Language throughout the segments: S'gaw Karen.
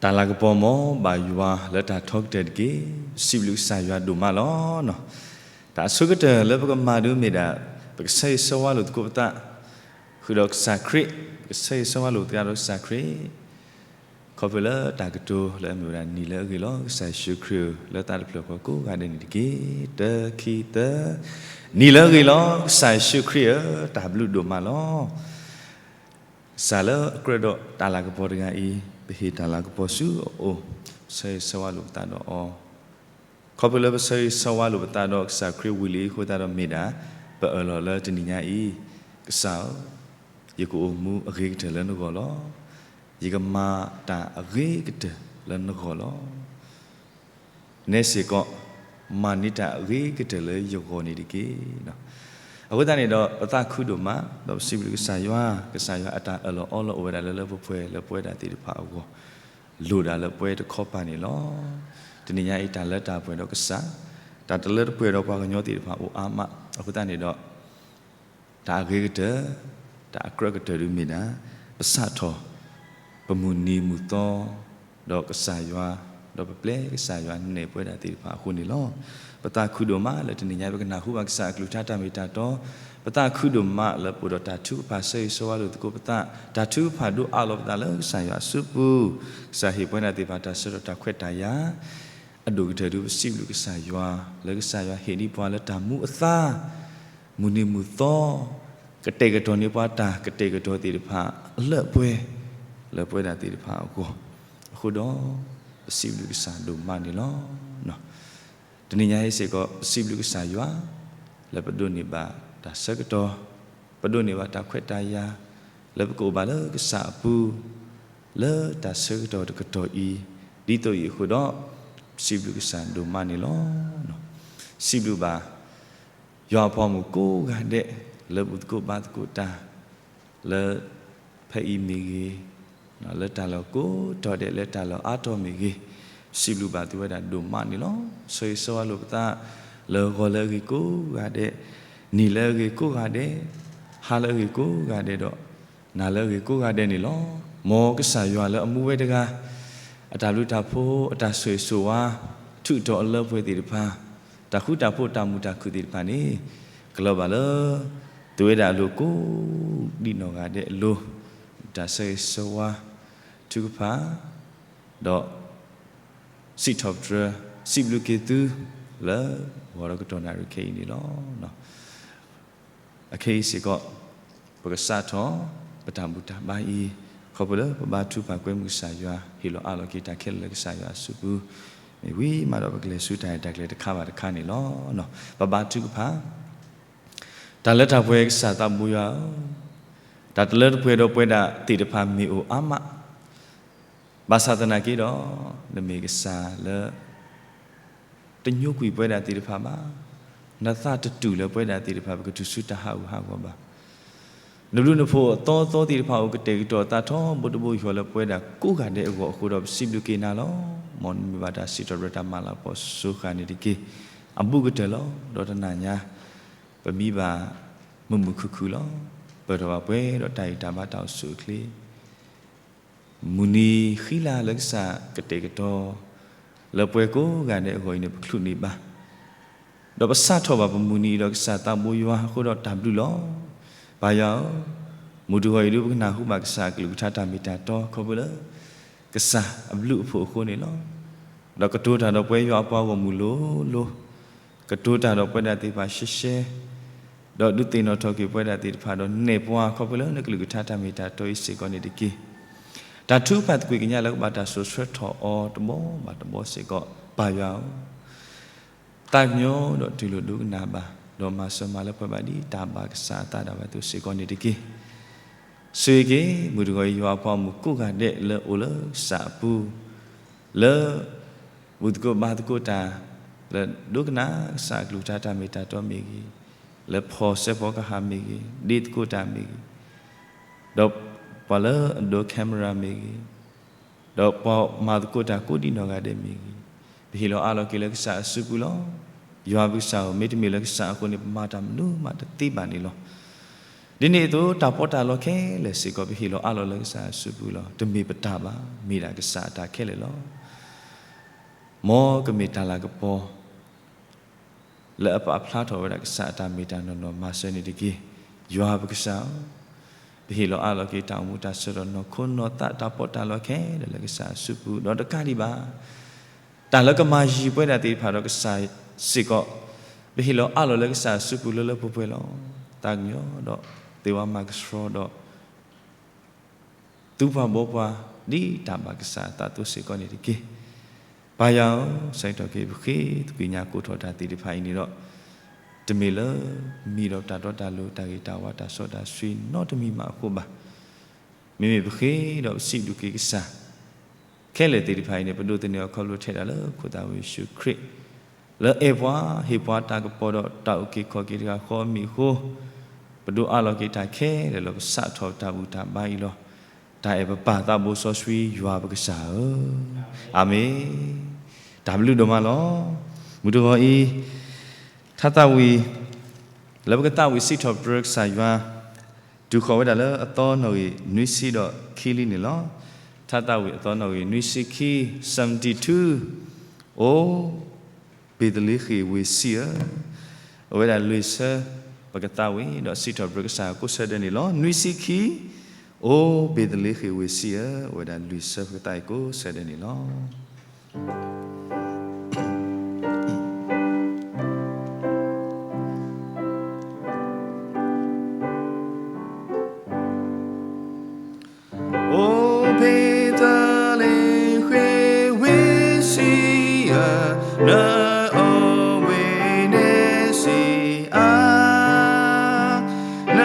တၢ်လၤကပီၤမ်ဘၣ်ယွၤလၢတၢ်ထီကတၢၢ်တက့ၢ်. စံးဘျုးကစၢ်ယွၤဒိၣ်မးလီၤ. တၢ်အဆိကတၢၢ်လၢပကမၤဒုးမ့ၢ်ဒၣ် ပကဆၢဂ့ၤဆၢဝါလိာ်သကိးပသး, ဃုာ်ဒီးကစၢ်ခရံာ်, ပကဆၢဂ့ၤဆၢဝါလိာ်ပသးဒီးကစၢ်ခရံာ် ခီဖျိလၢတၢ်ကတိၤလၢအမ့ၢ်ဝဲဒၣ် နံၤလၢအဂ့ၤလီၤ ကစၢ်ယ့ၣ်ၡူးခရံာ်ဧၢ, လၢသးတဖျၢၣ်ဃီကိးဂၤဒဲးန့ၣ်တက့ၢ်. တၢ ခံ သၢ. နံၤလၢအဂ့ၤလီၤ ကစၢ်ယ့ၣ်ၡူးခရံာ်ဧၢ, တၢ်ဘျုးဒိၣ်မးလီၤ. ကစၢ်လၢအကြၢးဒီးတၢ်လၤကပီၤတဂၤအံၤ, ပဟ့ၣ်တၢ်လၤကပီၤဆူအအိၣ်, ပဆၢဂ့ၤဆၢဝါလိာ်ပသးဒီးအီၤ ခီဖျိလၢပဆၢဂ့ၤဆၢဝါလိာ်ပသးဒီးကစၢ်ခရံာ်ဝံၤလံအဃိသတးဒီးမ့ၢ်ဒၣ် ပအၢၣ်လီၤလၢတနံၤညါအံၤ, ကစၢ်ဧၢ, ယကအိၣ်မူအဂ့ၤကတၢၢ်လၢနဂီၢ်လီၤ. ယကမၤတၢ်အဂ့ၤကတၢၢ်လၢနဂီၢ်လီၤ. နဲစ့ၢ်ကီး, မၤန့ၢ်တၢ်အဂ့ၤကတၢၢ်လၢယဂီၢ်န့ၣ်တက့ၢ်. အဃိသတးန့ၣ်ဒီး ပသးခုဒိၣ်မး, ဒီးပစံးဘျုးကစၢ်ယွၤ, ကစၢ်ယွၤအတၢ်အၢၣ်လီၤအီလီၤအိၣ်ဝဲဒၣ်လၢလၢပှဲၤပှဲၤလၢပဝဲဒၣ်သ့ၣ်တဖၣ်အဂီၢ်, လိၣ်ဒၣ်လၢပဝဲတခီပၤန့ၣ်လီၤ. တနံၤညါအံၤတၢ်လၢတၢ်ပှဲၤဒီးကစၢ်, တၢ်တလၢတပှဲၤဒီးပှၤကညီသ့ၣ်တဖၣ်အိၣ်အါမး, အဃိသတးန့ၣ်ဒီး တၢ်အဂ့ၤကတၢၢ်, တၢ်အကြၢးကတၢၢ်ဒုးမ့ၢ်ဒၣ်, ပစးထီၣ် ပမုၢ်နံၤမုၢ်သီ ဒီးကစၢ်ယွၤ, ဒီးပပျဲကစၢ်ယွၤနဲၣ်ပဝဲဒၣ်သ့ၣ်တဖၣ်အဃိန့ၣ်လီၤ. ပသးခုဒိၣ်မးလၢတနံၤညါပကနၢ်ဟူဘၣ်ကစၢ်အကလုၢ်ကထါတၢ်မ့ၢ်တၢ်တီ, ပသးခုဒိၣ်မးလၢပအိၣ်ဒီးတၢ်ထုကဖၣ်ဆၢဂ့ၤဆၢဝါလိာ်သကိးပသး, တၢ်ထုကဖၣ်ဒုးအးလီၤပသးလၢကစၢ်ယွၤအစုပူၤ, ကစၢ်ဟ့ၣ်ပဝဲဒၣ်သ့ၣ်တဖၣ်တၢ်ဆၢကတီၢ်တၢ်ခွဲးတၢ်ယာ်, အဒိၣ်ကတၢၢ်ဒုးပစံးဘျုးကစၢ်ယွၤ, လၢကစၢ်ယွၤဟ့ၣ်န့ၢ်ပှၤလၢတၢ်မူအသါ, မုၢ်နံၤမုၢ်သီ, ကတဲာ်ကတီၤန့ၢ်ပှၤတၢ်ကတဲာ်ကတီၤသ့ၣ်တဖၣ်အလၢအပှဲၤ, လၢပဝဲဒၣ်သ့ၣ်တဖၣ်အဂီၢ်, အဃိဒီး ပစံးဘျုးကစၢ်ဒိၣ်မးန့ၣ်လီၤ. တနံၤညါအံၤစ့ၢ်ကီး ပစံးဘျုးကစၢ်ယွၤ, လၢပဒိးန့ၢ်ဘၣ်တၢ်ဆၢကတီၢ်, ပဒိးန့ၢ်ဘၣ်တၢ်ခွဲးတၢ်ယာ်, လၢပကအိၣ်ဘၣ်လၢကစၢ်အပူၤ, လၢတၢ်ဆၢကတီၢ်တကတီၢ်အံၤ, ဒ်သိးအံၤအဃိဒီး, ပစံးဘျုးကစၢ်ဒိၣ်မးန့ၣ်လီၤ. စံးဘျုးဘၣ် ယွၤအဖိမုၣ်ကိးဂၤဒဲး, လၢဘူၣ်သကိးဘါသကိးတၢ်, လၢ ဖဲအံၤမ့ၢ်ဂ့ၤ, လၢတၢ်လီၢ်ကိးတီၤဒဲး လၢတၢ်လီၢ်အါတီၤမ့ၢ်ဂ့ၤ, ပစံးဘျုးဘၣ်သုဝဲဒၣ်ဒိၣ်မးန့ၣ်လီၤ. ဆၢဂ့ၤဆၢဝါလိာ်ပသး, လၢဂီၤလၢအဂ့ၤကိးဂၤဒဲး, နံၤလၢအဂ့ၤကိးဂၤဒဲး, ဟါလၢအဂ့ၤကိးဂၤဒဲးဒီး, နၤလၢအဂ့ၤကိးဂၤဒဲးန့ၣ်လီၤ. မ်ကစၢ်ယွၤလၢအမူဝဲတဂၤ, အတၢ်ဘျုးတၢ်ဖှိၣ် အတၢ်ဆိၣ်ဂ့ၤဆိၣ်ဝါ, ထုးထီၣ်အလၢပှဲၤသ့ၣ်တဖၣ်, တၢ်ဃူတၢ်ဖိးတၢ်မုာ်တၢ်ခုၣ်သ့ၣ်တဖၣ်န့ၣ်, ကလီၤဘၣ်လၢ သုဝဲဒၣ်အလိၤကိးဒံးနီၢ်ဂၤဒဲးအလိၤ, တၢ်ဆၢဂ့ၤဆၢဝါ, ထုကဖၣ်, ဒီး စံးထီၣ်ပတြၢၤ, စံးဘျုးက့ၤသု, လၢဂီၤဒီးကတီၢ်နၣ်ရံၣ်ခဲအံၤန့ၣ်လီၤ. အခဲအံၤစ့ၢ်ကီး, ပကစးထီၣ် ပတၢ်ဘူၣ်တၢ်ဘါအံၤ, ခီဖျိလၢပဘါထုကဖၣ်ကွဲမုာ်ကစၢ်ယွၤ ဟ့ၣ်လီၤအးလီၤက့ၤတၢ်ခဲလၢာ်လၢကစၢ်ယွၤအစုပူၤ, မ့ၢ်ဝံၤမးဒီးပကလဲၤဆူတၢ်ရဲၣ်တၢ်ကျဲၤတခါဘၣ်တခါန့ၣ်လီၤ. ပဘါထုကဖၣ်, တၢ်လၢတၢ်ပှဲၤကစၢ်သးဘိယွၤဧၢ, တၢ်တလၢတပှဲၤဒီးပဝဲဒၣ်သ့ၣ်တဖၣ်မ့ၢ်အိၣ်အါမး, ဘၣ်ဆၣ်သနာ်က့ဒီး, နမ့ၢ်ကစၢ်လၢ တညိကွံာ်ပဝဲဒၣ်သ့ၣ်တဖၣ်ဘၣ်, နသးတတူၢ်လၢပဝဲဒၣ်သ့ၣ်တဖၣ် ပကတုၤဆူတၢ်ဟးဂူာ်ဟးဂီၤဘၣ်. နဘျုးနဖှိၣ်အသီသီသ့ၣ်တဖၣ်အိၣ်ကတဲာ်ကတီၤသးထီဘိတဘိယွၤလၢပဝဲဒၣ်ကိးဂၤဒဲးအဂီၢ်အဃိဒီး ပစံးဘျုးက့ၤနၤလီၤ. မ်နမ့ၢ်ဘၣ်တၢ်စံးထီၣ်ပတြၢၤတၢ်မၤလၤကပီၤစိၤဃာ်န့ၣ်တက့ၢ်. အဘူးကတၢၢ်လီၤ. ဒီးတနၤညါ ပမံဘၣ်မုာ်မုာ်ခုၣ်ခုၣ်လီၤ. ပၢၢ်ထီၣ်ဘၣ်ပှဲၤဒီးတၢ်ဂံၢ်တၢ်ဘါတၢ်အိၣ်ဆူၣ်အိၣ်ချ့ မုၢ်နံၤဃံလၤလၢကစၢ်ကတဲာ်ကတီၤ လၢပှဲၤကိးဂၤဒဲးအဂီၢ်အံၤန့ၣ် ပချုးန့ၢ်ဘၣ်, ဒီးပစးထီၣ်ဘၣ်ပမုၢ်နံၤအံၤဒီးကစၢ်သးဘိယွၤအဃိဒီးတၢ်ဘျုးလီၤ. ပၢ်ယွၤဧၢ, မုၢ်တဂီၤအံၤဒုးပကနၢ်ဟူဘၣ်ကစၢ်အကလုၢ်ကထါတၢ်မ့ၢ်တၢ်တီ ခီဖျိလၢ ကစၢ်အဘျုးအဖှိၣ်အဃိန့ၣ်လီၤ. ဒီးကတိၤတၢ်ဒီးပဝဲယွၤအပှၤဂီၢ်မုၢ်လိၤလိၤ, ကတိၤတၢ်ဒီးပဝဲဒၣ်သ့ၣ်တဖၣ်ရှဲရှဲ, ဒီးဒုးသ့ၣ်နီၣ်ထီၣ်က့ၤပဝဲဒၣ်သ့ၣ်တဖၣ်ဒီးနဲၣ်ပှၤခီဖျိလၢနကလုၢ်ကထါတၢ်မ့ၢ်တၢ်တီအံၤစ့ၢ်ကီးန့ၣ်တက့ၢ်. တၢ်ထုကဖၣ်သကွံာ်ကညးလၢကဘၣ်တၢ်စိာ်ဆှၢထီၣ်အီၤတဘီဘၣ်တဘီစ့ၢ်ကီး ပၢ်ယွၤဧၢ, သးကညီၤဒီးတူၢ်လိာ်ဒိကနၣ်ဘၣ်, ဒီးမၤစၢၤမၤလၢပှဲၤဘၣ်ဒ်တၢ်ဘၣ်ကစၢ်အသးဒၣ်ဝဲအသိးစ့ၢ်ကီးန့ၣ်တက့ၢ်. ဆိၣ်ဂ့ၤက့ၤ မုၢ်တဂီၤအံၤ ယွၤအပှၤဂီၢ်မုၢ်ကိးဂၤဒဲးလၢအိၣ်လၢကစၢ်အပူၤ, လၢ ဘူၣ်သကိးဘါသကိးတၢ်, လၢဒိကနၣ်ကစၢ်အကလုၢ်ကထါတၢ်မ့ၢ်တၢ်တီမ့ၢ်ဂ့ၤ, လၢဖီၣ်စဲးဖီကဟၣ်မ့ၢ်ဂ့ၤ, ဒ့သကိးတၢ်မ့ၢ်ဂ့ၤ, ဒီးပှၤလၢအဒိး camera မ့ၢ်ဂ့ၤ, ဒီးပှၤမၤသကိးတၢ်ကိးဒံးနီၢ်ဂၤဒဲးမ့ၢ်ဂ့ၤ, ပဟ့ၣ်လီၤအးလီၤက့ၤလၢကစၢ်အစုပူၤလီၤ. ယွၤပကစၢ်ဧၢ, မ့တမ့ၢ်လၢကစၢ်အဃိန့ၣ် ပမၤတၢ်မနုၤမးတသ့ဘၣ်န့ၣ်လီၤ. ဒ်န့ၣ်အသိး တၢ်ပီးတၢ်လီခဲလၢာ်စ့ၢ်ကီး ပဟ့ၣ်လီၤအးလီၤလၢကစၢ်အစုပူၤလီၤ. တမ့ၢ်ပတၢ်ဘၣ်, မ့ၢ်ဒၣ်ကစၢ်အတၢ်ခဲလၢာ်လီၤ. မ်ကမ့ၢ်တၢ်လၤကပီၤ လၢအပာ်ဖျါထီၣ်ဝဲဒၣ်ကစၢ်အတၢ်မ့ၢ်တၢ်နီၢ်နီၢ် မၤစၢၤန့ၣ်တက့ၢ်. ယွၤပကစၢ်ဧၢ, ပဟ့ၣ်လီၤအးလီၤက့ၤတၢ်အိၣ်မူတၢ်ဆၢဒီးနီၢ်ခိနီၢ်သး တၢ်ပီးတၢ်လီခဲလၢာ်လၢကစၢ်အစုပူၤ ဒီးတကးဒံးဘၣ် တၢ်လၢကမၤယံၤပဝဲဒၣ်သ့ၣ်တဖၣ်ဒီးကစၢ်စ့ၢ်ကီး ပဟ့ၣ်လီၤအးလီၤလၢကစၢ်အစုပူၤလၢလၢပှဲၤပှဲၤလီၤ. သးကညီၤဒီးသ့ၣ်ဝါမၤကဆှီဒီး သူပှၤဘီပှၤ ဒ်တၢ်ဘၣ်ကစၢ်အသးအသိးစ့ၢ်ကီးန့ၣ်တက့ၢ်. ပၢ်ယွၤဧၢ, ဆၢကတီၢ်ခဲအံၤ ပဃ့သကွံာ်ညါကိးထီၣ်တၢ်သ့ၣ်တဖၣ်အံၤန့ၣ်ဒီး တမ့ၢ်လၢမံၤဒီးတၢ်တီတၢ်လိၤ တၢ်ဂ့ၤတၢ်ဝါ တၢ်စီတၢ်ဆှံနီတမံၤမးအဃိဘၣ်. မ့မ့ၢ်ပဃ့ဒီးပစံးဘျုးက့ၤကစၢ် ခဲလၢာ်သ့ၣ်တဖၣ်အံၤန့ၣ် ပဒိးသန့ၤအီၤခီဖျိထဲဒၣ်လၢခိၣ်သးဝံယ့ၣ်ၡူးခရံာ် လၢအဲၣ်ပှၤဟ့ၣ်ပှၤတၢ်ကပီၤဒီးတၢ်အုၣ်က့ၤခီၣ်က့ၤတဂၤဃီအမံၤအဃိ ပဒိးအးလီၤက့ၤတၢ်ခဲလၢာ်လီၤ. ပစးထီၣ်တၢ်ဘူၣ်တၢ်ဘါအံၤလီၤ. တၢ်အဲၣ်ပပၢ်သးဘိစီဆှံယွၤပကစၢ်ဧၢ, အၤမ့ၣ်. တၢ်ဘျုးဒိၣ်မးလီၤ. မုၢ်တဂီၤအံၤ ထါသးဝံၣ် လၢပကသးဝံၣ်စံးထီၣ်ပတြၢၤကစၢ်ယွၤ တုၤဃီၤဝဲဒၣ်လၢအသီနီၣ်ဂံၢ်နွံဆံဒီးခံလံန့ၣ်လီၤ. ထါသးဝံၣ်အသီနီၣ်ဂံၢ်နွံဆံခံ seventy two, အိၣ်ဘ့ၤသလ့ဃ့ၣ်ဝ့ၢ်ဆံးဧၢ, အဝဲဒၣ်လွံၢ်ဆၢ ပကသးဝံၣ်ဒီးစံးထီၣ်ပတြၢၤကစၢ်ယွၤကိးဆၢဒဲးန့ၣ်လီၤ. နွံဆံခံ, အိၣ်ဘ့ၤသလ့ဃ့ၣ်ဝ့ၢ်ဆံးဧၢ, အဝဲဒၣ်လွံၢ်ဆၢပကသးဝံၣ်ကိးဆၢဒဲးန့ၣ်လီၤ. အိၣ်ဘ့ၤသလ့ဃ့ၣ်ဝ့ၢ်ဆံးဧၢ, နအိၣ်ဘှံးနံၤဆံးအါ, န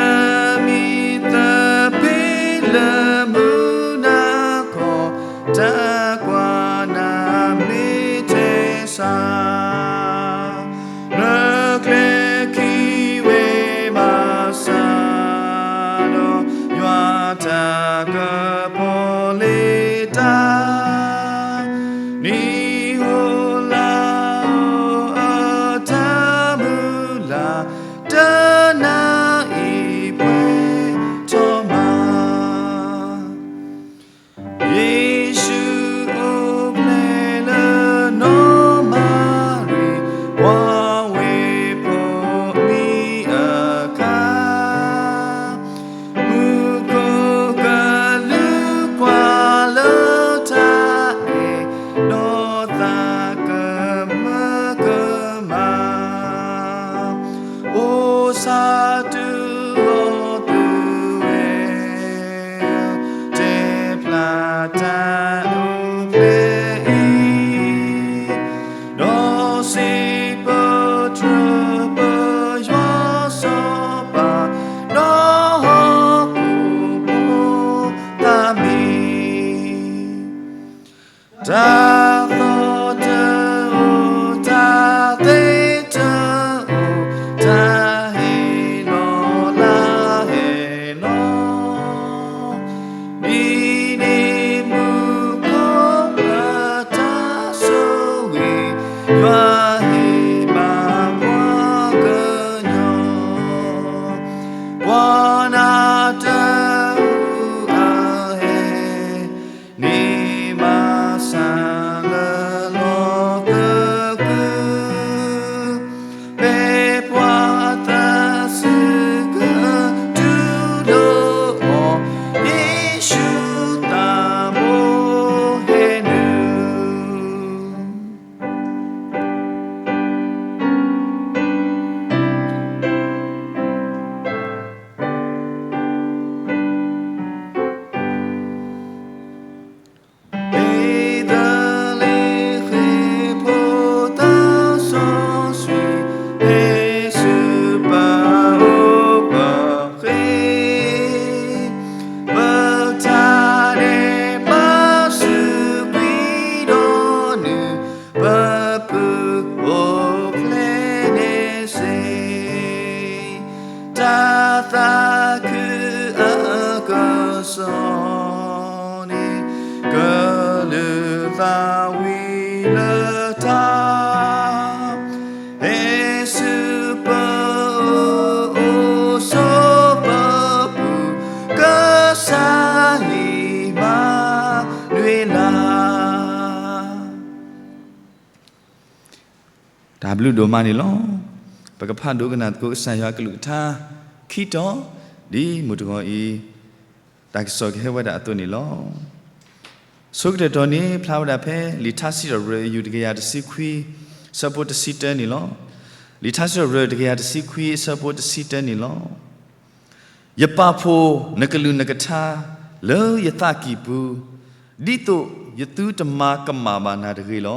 မံၤသးပ့ၤလၢမုၢ်နၤခီ, တၢ်ကွၢ်နၤမ့ၢ်ထဲစး နကျဲခံဝ့ၢ်မၤစၢၤဒီး ယွၤတၢ်ကပီၤလံတၢ် နံၤဟိလၢ ဘျုးဒိၣ်မးန့ၣ်လီၤ. ပကဖးဒိကနၣ်သကိးကစၢ်ယွၤအကလုၢ်ကထါ ခံတီၤ, ဒ်မုၢ်တဂီၤအံၤ တၢ်ကစီၣ်ကဟဲဝဲဒၣ်အသိးန့ၣ်လီၤ. ဆိကတၢၢ်တီၤန့ၣ် ဖျါဝဲဒၣ်ဖဲ လံာ်ထါစံးထီၣ်ပတြၢၤ အယူၢ်တကယၤတဆံခွံ အဆၢဖိတဆံတၢန့ၣ်လီၤ. လံာ်ထါစံးထီၣ်ပတြၢၤ တကယၤတဆံခွံ အဆၢဖိတဆံတၢန့ၣ်လီၤ. ယပာ်ဖှိၣ်နကလုၢ်နကထါ လၢယသးကံၢ်ပူၤ, ဒ်သိးယသုတမၤကမၣ်ဘၣ်နၤတဂ့ၤလီၤ.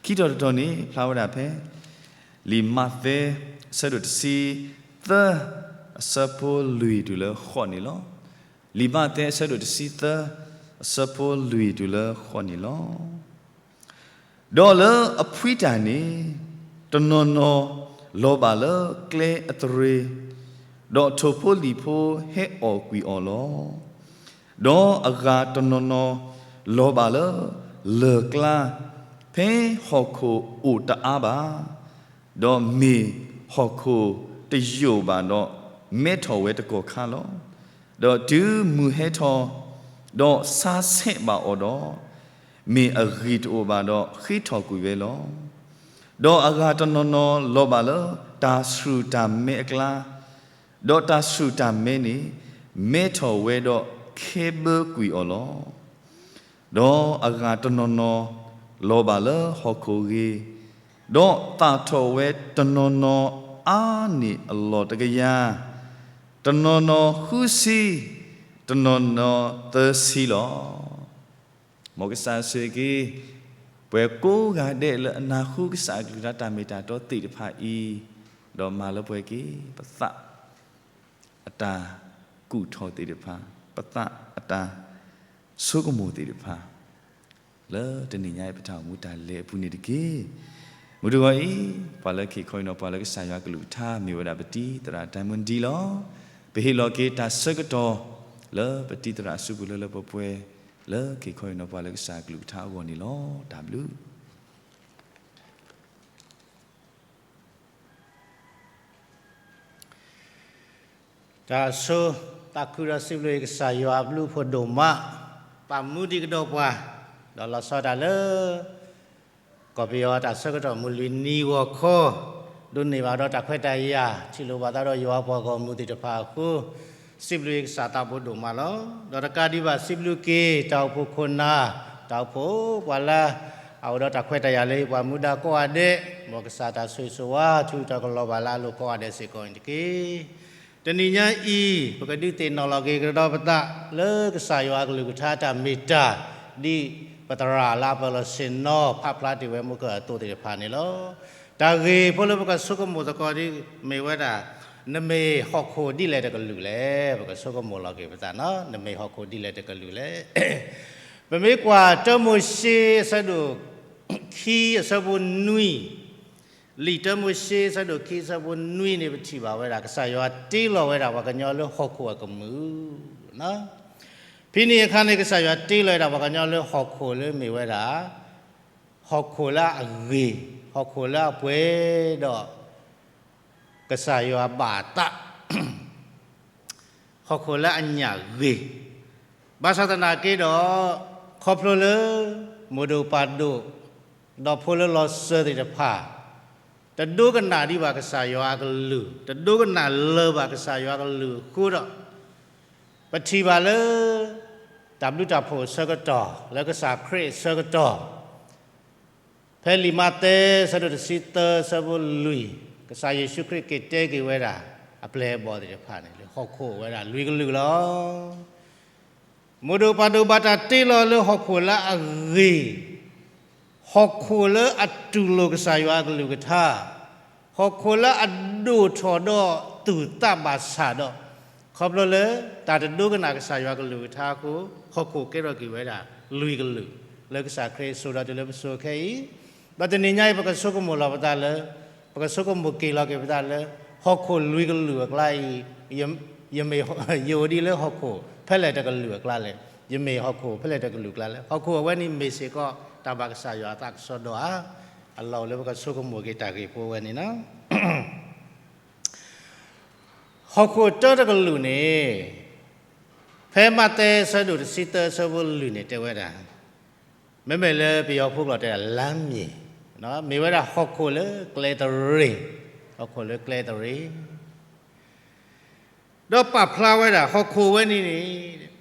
ခံတီၤတတီၤန့ၣ် ဖျါဝဲဒၣ်ဖဲ လံာ်မးသဲ အဆၢဒိၣ်တဆံသၢ အဆၢဖိလွံၢ်တုၤလၢဃိးန့ၣ်လီၤ. လံာ်မးသဲ အဆၢဒိၣ်တဆံသၢ အဆၢဖိလွံၢ်တုၤလၢဃိးန့ၣ်လီၤ. ဒီးလၢအဖှံတၢ်န့ၣ် တနီၤနီၤလီၤဘၣ်လၢကျဲအသရ့ၤ, ဒီးထိၣ်ဖိလံၣ်ဖိဟဲအီၣ်ကွံာ်အီၤလီၤ. ဒီးအဂၤတနီၤနီၤလီၤဘၣ်လၢလၢၢ်ကျါ, ဖဲဟီၣ်ခိၣ်အိၣ်တအါဘၣ်, ဒီးမ့ၢ်ဟီၣ်ခိၣ်တယိာ်ဘၣ်ဒီး မဲထီၣ်ဝဲတကီၢ်ခါလီၤ. ဒီးတုၤမုၢ်ဟဲထီၣ်, ဒီးဆါဆဲးဘၣ်အီၤဒီး, မ့ၢ်အဂံၢ်တအိၣ်ဘၣ်ဒီး ဃ့ထီၣ်ကွံာ်ဝဲလီၤ. ဒီးအဂၤတနီၤနီၤလီၤဘၣ်လၢတၢ်ဆှုၣ်တၢ်မဲအကျါ, ဒီးတၢ်ဆှုၣ်တၢ်မဲန့ၣ် မဲထီၣ်ဝဲဒီးခဲဘၢကွံာ်အီၤလီၤ. ဒီးအဂၤတနီၤနီၤလီၤဘၣ်လၢဟီၣ်ခိၣ်ဂ့ၤ, ဒီးသၣ်ထီၣ်ဝဲတနီၤနီၤအါန့ၢ်အလီၢ်တကယၤ, တနီၤနီၤဃုဆံ, တနီၤနီၤသၢဆံလီၤ. မ်ကစၢ်ဆိၣ်ဂ့ၤက့ၤ ပှၤကိးဂၤဒဲးလၢအနၢ်ဟူကစၢ်အကလုၢ်ကထါတၢ်မ့ၢ်တၢ်တီသ့ၣ်တဖၣ်အံၤ, ဒီးမၤလၢပှဲၤက့ၤ ပသးအတၢ်ကူၣ်ထီၣ်သ့ၣ်တဖၣ်, ပသးအတၢ်ဆိကမိၣ်သ့ၣ်တဖၣ်, လၢတနံၤညါအံၤပတၢ်အိၣ်မူတၢ်လဲၤအပူၤန့ၣ်တက့ၢ်. မုၢ်တဂီၤအံၤ ပှၤလၢက့ၤခီအံၤနီၤ ပှၤလၢကစၢ်ယွၤအကလုၢ်ကထါ မ့ၢ်ဝဲဒၣ်ပတံၤသရၣ် Diamond D လီၤ. ပဟ့ၣ်လီၤက့ၤတၢ်ဆၢကတီၢ် လၢပတံၤသရၣ်အစုပူၤလၢလၢပှဲၤပှဲၤ လၢက့ၤခီအံၤနီၤ ပှၤလၢကစၢ်အကလုၢ်ကထါအဂီၢ်န့ၣ်လီၤ. တၢ်ဘျုး တၢ်ဆိ သးခုဒီးစံးဘျုးကစၢ်ယွၤအဘျုးအဖှိၣ်ဒိၣ်မး, ပာ်မူဒံးကဒီးပှၤ, ဒီးလီၤဆီဒၣ်တၢ်လၢ ကီၢ်ပယီၤတၢ်ဆၢကတီၢ်မုၢ်လွံၢ်နံၤဂီၤခီ, ဒိးန့ၢ်ဘၣ်ဒီးတၢ်ခွဲးတၢ်ယာ် ထံၣ်လိာ်ဘၣ်သးဒီးယွၤပှၤဂီၢ်မုၢ်သ့ၣ်တဖၣ်အဃိ, စံးဘျုးကစၢ်သးဘိဒိၣ်မးလီၤ. ဒီးတကးဒံးဘၣ်စံးဘျုးက့ၤ တၢ်အိၣ်ဖှိၣ်ခိၣ်နၢ်, တၢ်အိၣ်ဖှိၣ်ပှၤလၢ အအိၣ်ဒီးတၢ်ခွဲးတၢ်ယာ်လၢဟ့ၣ်ပှၤမူဒါကိးဂၤဒဲး, မ်ကစၢ်တၢ်ဆိၣ်ဂ့ၤဆိၣ်ဝါ ထုးထီၣ်ကလီၤဘၣ်လၢအလိၤကိးဂၤဒဲးစ့ၢ်ကီးန့ၣ်တက့ၢ်. တနံၤညါအံၤ ပကဒုးသ့ၣ်နီၣ်လီၤက့ၤကဒီးပသး လၢကစၢ်ယွၤအကလုၢ်ကထါတၢ်မ့ၢ်တၢ်, ဒ်ပသရၣ်လၢအပၢၢ်လီၤဆ့ၣ်နီၤ ဖးဖျါတ့ၢ်ဝဲမူကၢၢ်အသိးသ့ၣ်တဖၣ်န့ၣ်လီၤ. တၢ်ဂ့ၢ်ဖိလၢပကဆိကမိၣ်သကိးဒ်မ့ၢ်ဝဲဒၣ်, နမ့ၢ်ဟီၣ်ခိၣ်ဒ်လဲၣ်တကလုာ်လဲၣ်. ပကဆိကမိၣ်လီၤက့ၤပသးနီၤ, နမ့ၢ်ဟီၣ်ခိၣ်ဒ်လဲၣ်တကလုာ်လဲၣ်. ပမ့ၢ်ကွၢ်တၢမိၤၡ့အဆၢဒိၣ်ခံအဆၢဖိနွံ, လံာ်တၢမိၤၡ့အဆၢဒိၣ်ခံအဆၢဖိနွံန့ၣ် ပထံၣ်ဘၣ်ဝဲဒၣ် ကစၢ်ယွၤတ့လီၤဝဲဒၣ်ပှၤကညီလၢဟီၣ်ခိၣ်အကမူၣ်, ဖဲန့ၣ်အခါန့ၣ် ကစၢ်ယွၤတ့လီၤဝဲဒၣ်ပှၤကညီလၢဟီၣ်ခိၣ်လၢမ့ၢ်ဝဲဒၣ် ဟီၣ်ခိၣ်လၢအဂ့ၤ, ဟီၣ်ခိၣ်လၢအပှဲၤဒီး ကစၢ်ယွၤဘၣ်အသး ဟီၣ်ခိၣ်လၢအညၣ်ဂ့ၤ, ဘၣ်ဆၣ်သနာ်က့ဒီး ခီဖျိလၢ မိၢ်ဒိၣ်ပၢ်ဒိၣ် ဒီးဖိလၢလီၤစၢၤသ့ၣ်တဖၣ် တဒိကနၣ်ဒံးဘၣ်ကစၢ်ယွၤအကလုၢ်, တဒိကနၣ်လၢၤဘၣ်ကစၢ်ယွၤအကလုၢ်အဃိဒီး ပထံၣ်ဘၣ်လၢ တၢ်ဘျုးတၢ်ဖှိၣ်အဆၢကတီၢ် လၢကစၢ်ခရံာ်အဆၢကတီၢ် ဖဲလံာ်မးသဲ အဆၢဒိၣ်တဆံသၢ အဆၢဖိလွံၢ်, ကစၢ်ယ့ၣ်ၡူးခရံာ်က့ၤတဲက့ၤဝဲဒၣ် အပျဲၢ်အဘီၣ်သ့ၣ်တဖၣ်န့ၣ် လၢဟီၣ်ခိၣ်အိၣ်ဝဲဒၣ်လွံၢ်ကလုာ်လီၤ. မိၢ်ဒိၣ်ပၢ်ဒိၣ်ဘၣ်တၢ်တ့လီၤလၢဟီၣ်ခိၣ်လၢအဂ့ၤ, ဟီၣ်ခိၣ်လၢအတူၢ်လိာ်ကစၢ်ယွၤအကလုၢ်ကထါ, ဟီၣ်ခိၣ်လၢအဒိၣ်ထီၣ်ဒီးသူၣ်သးဘၣ်ဆၣ်ဒီး ခီဖျိလၢတၢ်တဒိကနၣ်ကစၢ်ယွၤကလုၢ်ကထါအဃိ ဟီၣ်ခိၣ်ကဲထီၣ်က့ၤဝဲဒၣ်လွံၢ်ကလုာ် လၢကစၢ်ခရံာ်စိာ်ဒီးတုၤလၢပစိၤခဲအံၤ, ဒီးတနံၤညါအံၤ ပကဆိကမိၣ်လီၤပသးလၢ ပကဆိကမိၣ်က့ၤလီၤက့ၤပသးလၢ ဟီၣ်ခိၣ်လွံၢ်ကလုာ်အကျါအံၤ ယမ့ၢ် ယအိၣ်ဒ်လၢဟီၣ်ခိၣ်ဖဲလဲၣ်တကလုာ်အကျါလဲၣ်, ယမ့ၢ်ဟီၣ်ခိၣ်ဖဲလဲၣ်တကလုာ်အကျါလဲၣ်. ဟီၣ်ခိၣ်အဝဲန့ၣ်မ့ၢ်စ့ၢ်ကီးတၢ်ဘၣ်ကစၢ်ယွၤအသးကစီဒီဧါ, အလီၢ်အိၣ်လၢပကဆိကမိၣ်က့ၤတၢ်ဂ့ၢ်ဖိအဝဲန့ၣ်လီၤ. ဟီၣ်ခိၣ်တၢတကလုာ်န့ၣ် ဖဲမးသဲအဆၢဒိၣ်တဆံသၢအဆၢဖိလွံၢ်န့ၣ်တဲဝဲဒၣ်, မ့မ့ၢ်လၢပယီၤဖိကျိာ်တဲဒၣ် လမ်းမြေ, မ့ၢ်ဝဲဒၣ်ဟီၣ်ခိၣ်လၢကျဲတရ့ၣ်, ဟီၣ်ခိၣ်လၢကျဲတရ့ၣ်, ဒီးပာ်ဖျါဝဲဒၣ်ဟီၣ်ခိၣ်ဝဲန့ၣ်န့ၣ်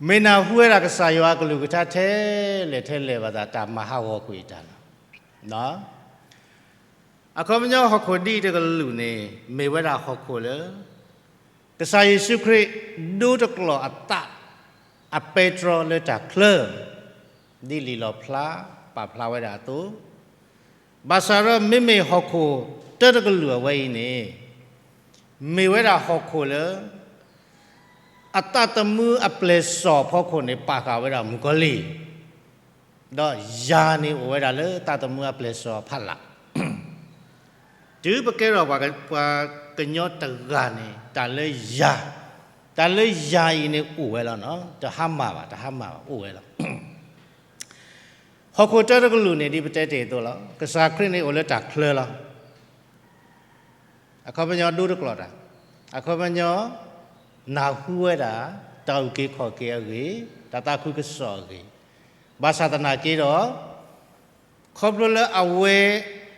မ့ၢ်နၢ်ဟူဝဲဒၣ်ကစၢ်ယွၤအကလုၢ်ကထါထဲလဲၣ်ထဲလဲၣ်ဘၣ်သး တၢ်မၤဟးဂီၤကွံာ်တၢ်လီၤ. အခီပညီဟီၣ်ခိၣ်ဒ်အံၤတကလုာ်န့ၣ် မ့ၢ်ဝဲဒၣ်ဟီၣ်ခိၣ်လၢ ကစၢ်ယ့ၣ်ၡူးခရံာ်ဒိတကျီၢ်အသး အပဲတြီလၢတၢ်ချၢ ဒ်လံာ်လီၣ်ဖျါပာ်ဖျါဝဲဒၣ်အသိး, ဘၣ်ဆၣ်ဒီးမ့မ့ၢ်ဟီၣ်ခိၣ်တၢတကလုာ်အဝဲအံၤန့ၣ် မ့ၢ်ဝဲဒၣ်ဟီၣ်ခိၣ်လၢ အသးသမူအပျဲၢ်စီၣ်အဖီခိၣ်န့ၣ် ပာ်ဃာ်ဝဲဒၣ်မုၣ်ကီၤလံၢ်, ဒီးယၤန့ၣ်အိၣ်ဝဲဒၣ်လၢသးသမူအပျဲၢ်စီၣ်အဖီလာ် တုၤပကဲထီၣ်ပှၤ ပှၤကညီတဂၤန့ၣ် တၢ်လၢယၤ, တၢ်လၢယၤအံၤန့ၣ်အိၣ်ဝဲလီၤ. တဟါမၢ်ဘၣ်, တဟါမၢ်ဘၣ်, အိၣ်ဝဲလီၤ. ဟီၣ်ခိၣ်တၢတကလုာ်န့ၣ် ဒ်ပတဲတ့ၢ်အသိးလီၤ. ကစၢ်ခရံာ်န့ၣ်အိၣ်လၢတၢ်ချၢလီၤ. အခီပညီဒိတကျီၢ်တၢ်, အခီပညီ နၢ်ဟူဝဲဒၣ် တၢ်အုၣ်က့ၤခီၣ်က့ၤအဂ့ၢ်, တၢ်သးခုကစီၣ်အဂ့ၢ်, ဘၣ်ဆၣ်သနာ်က့ဒီး ခီဖျိလၢအဝဲ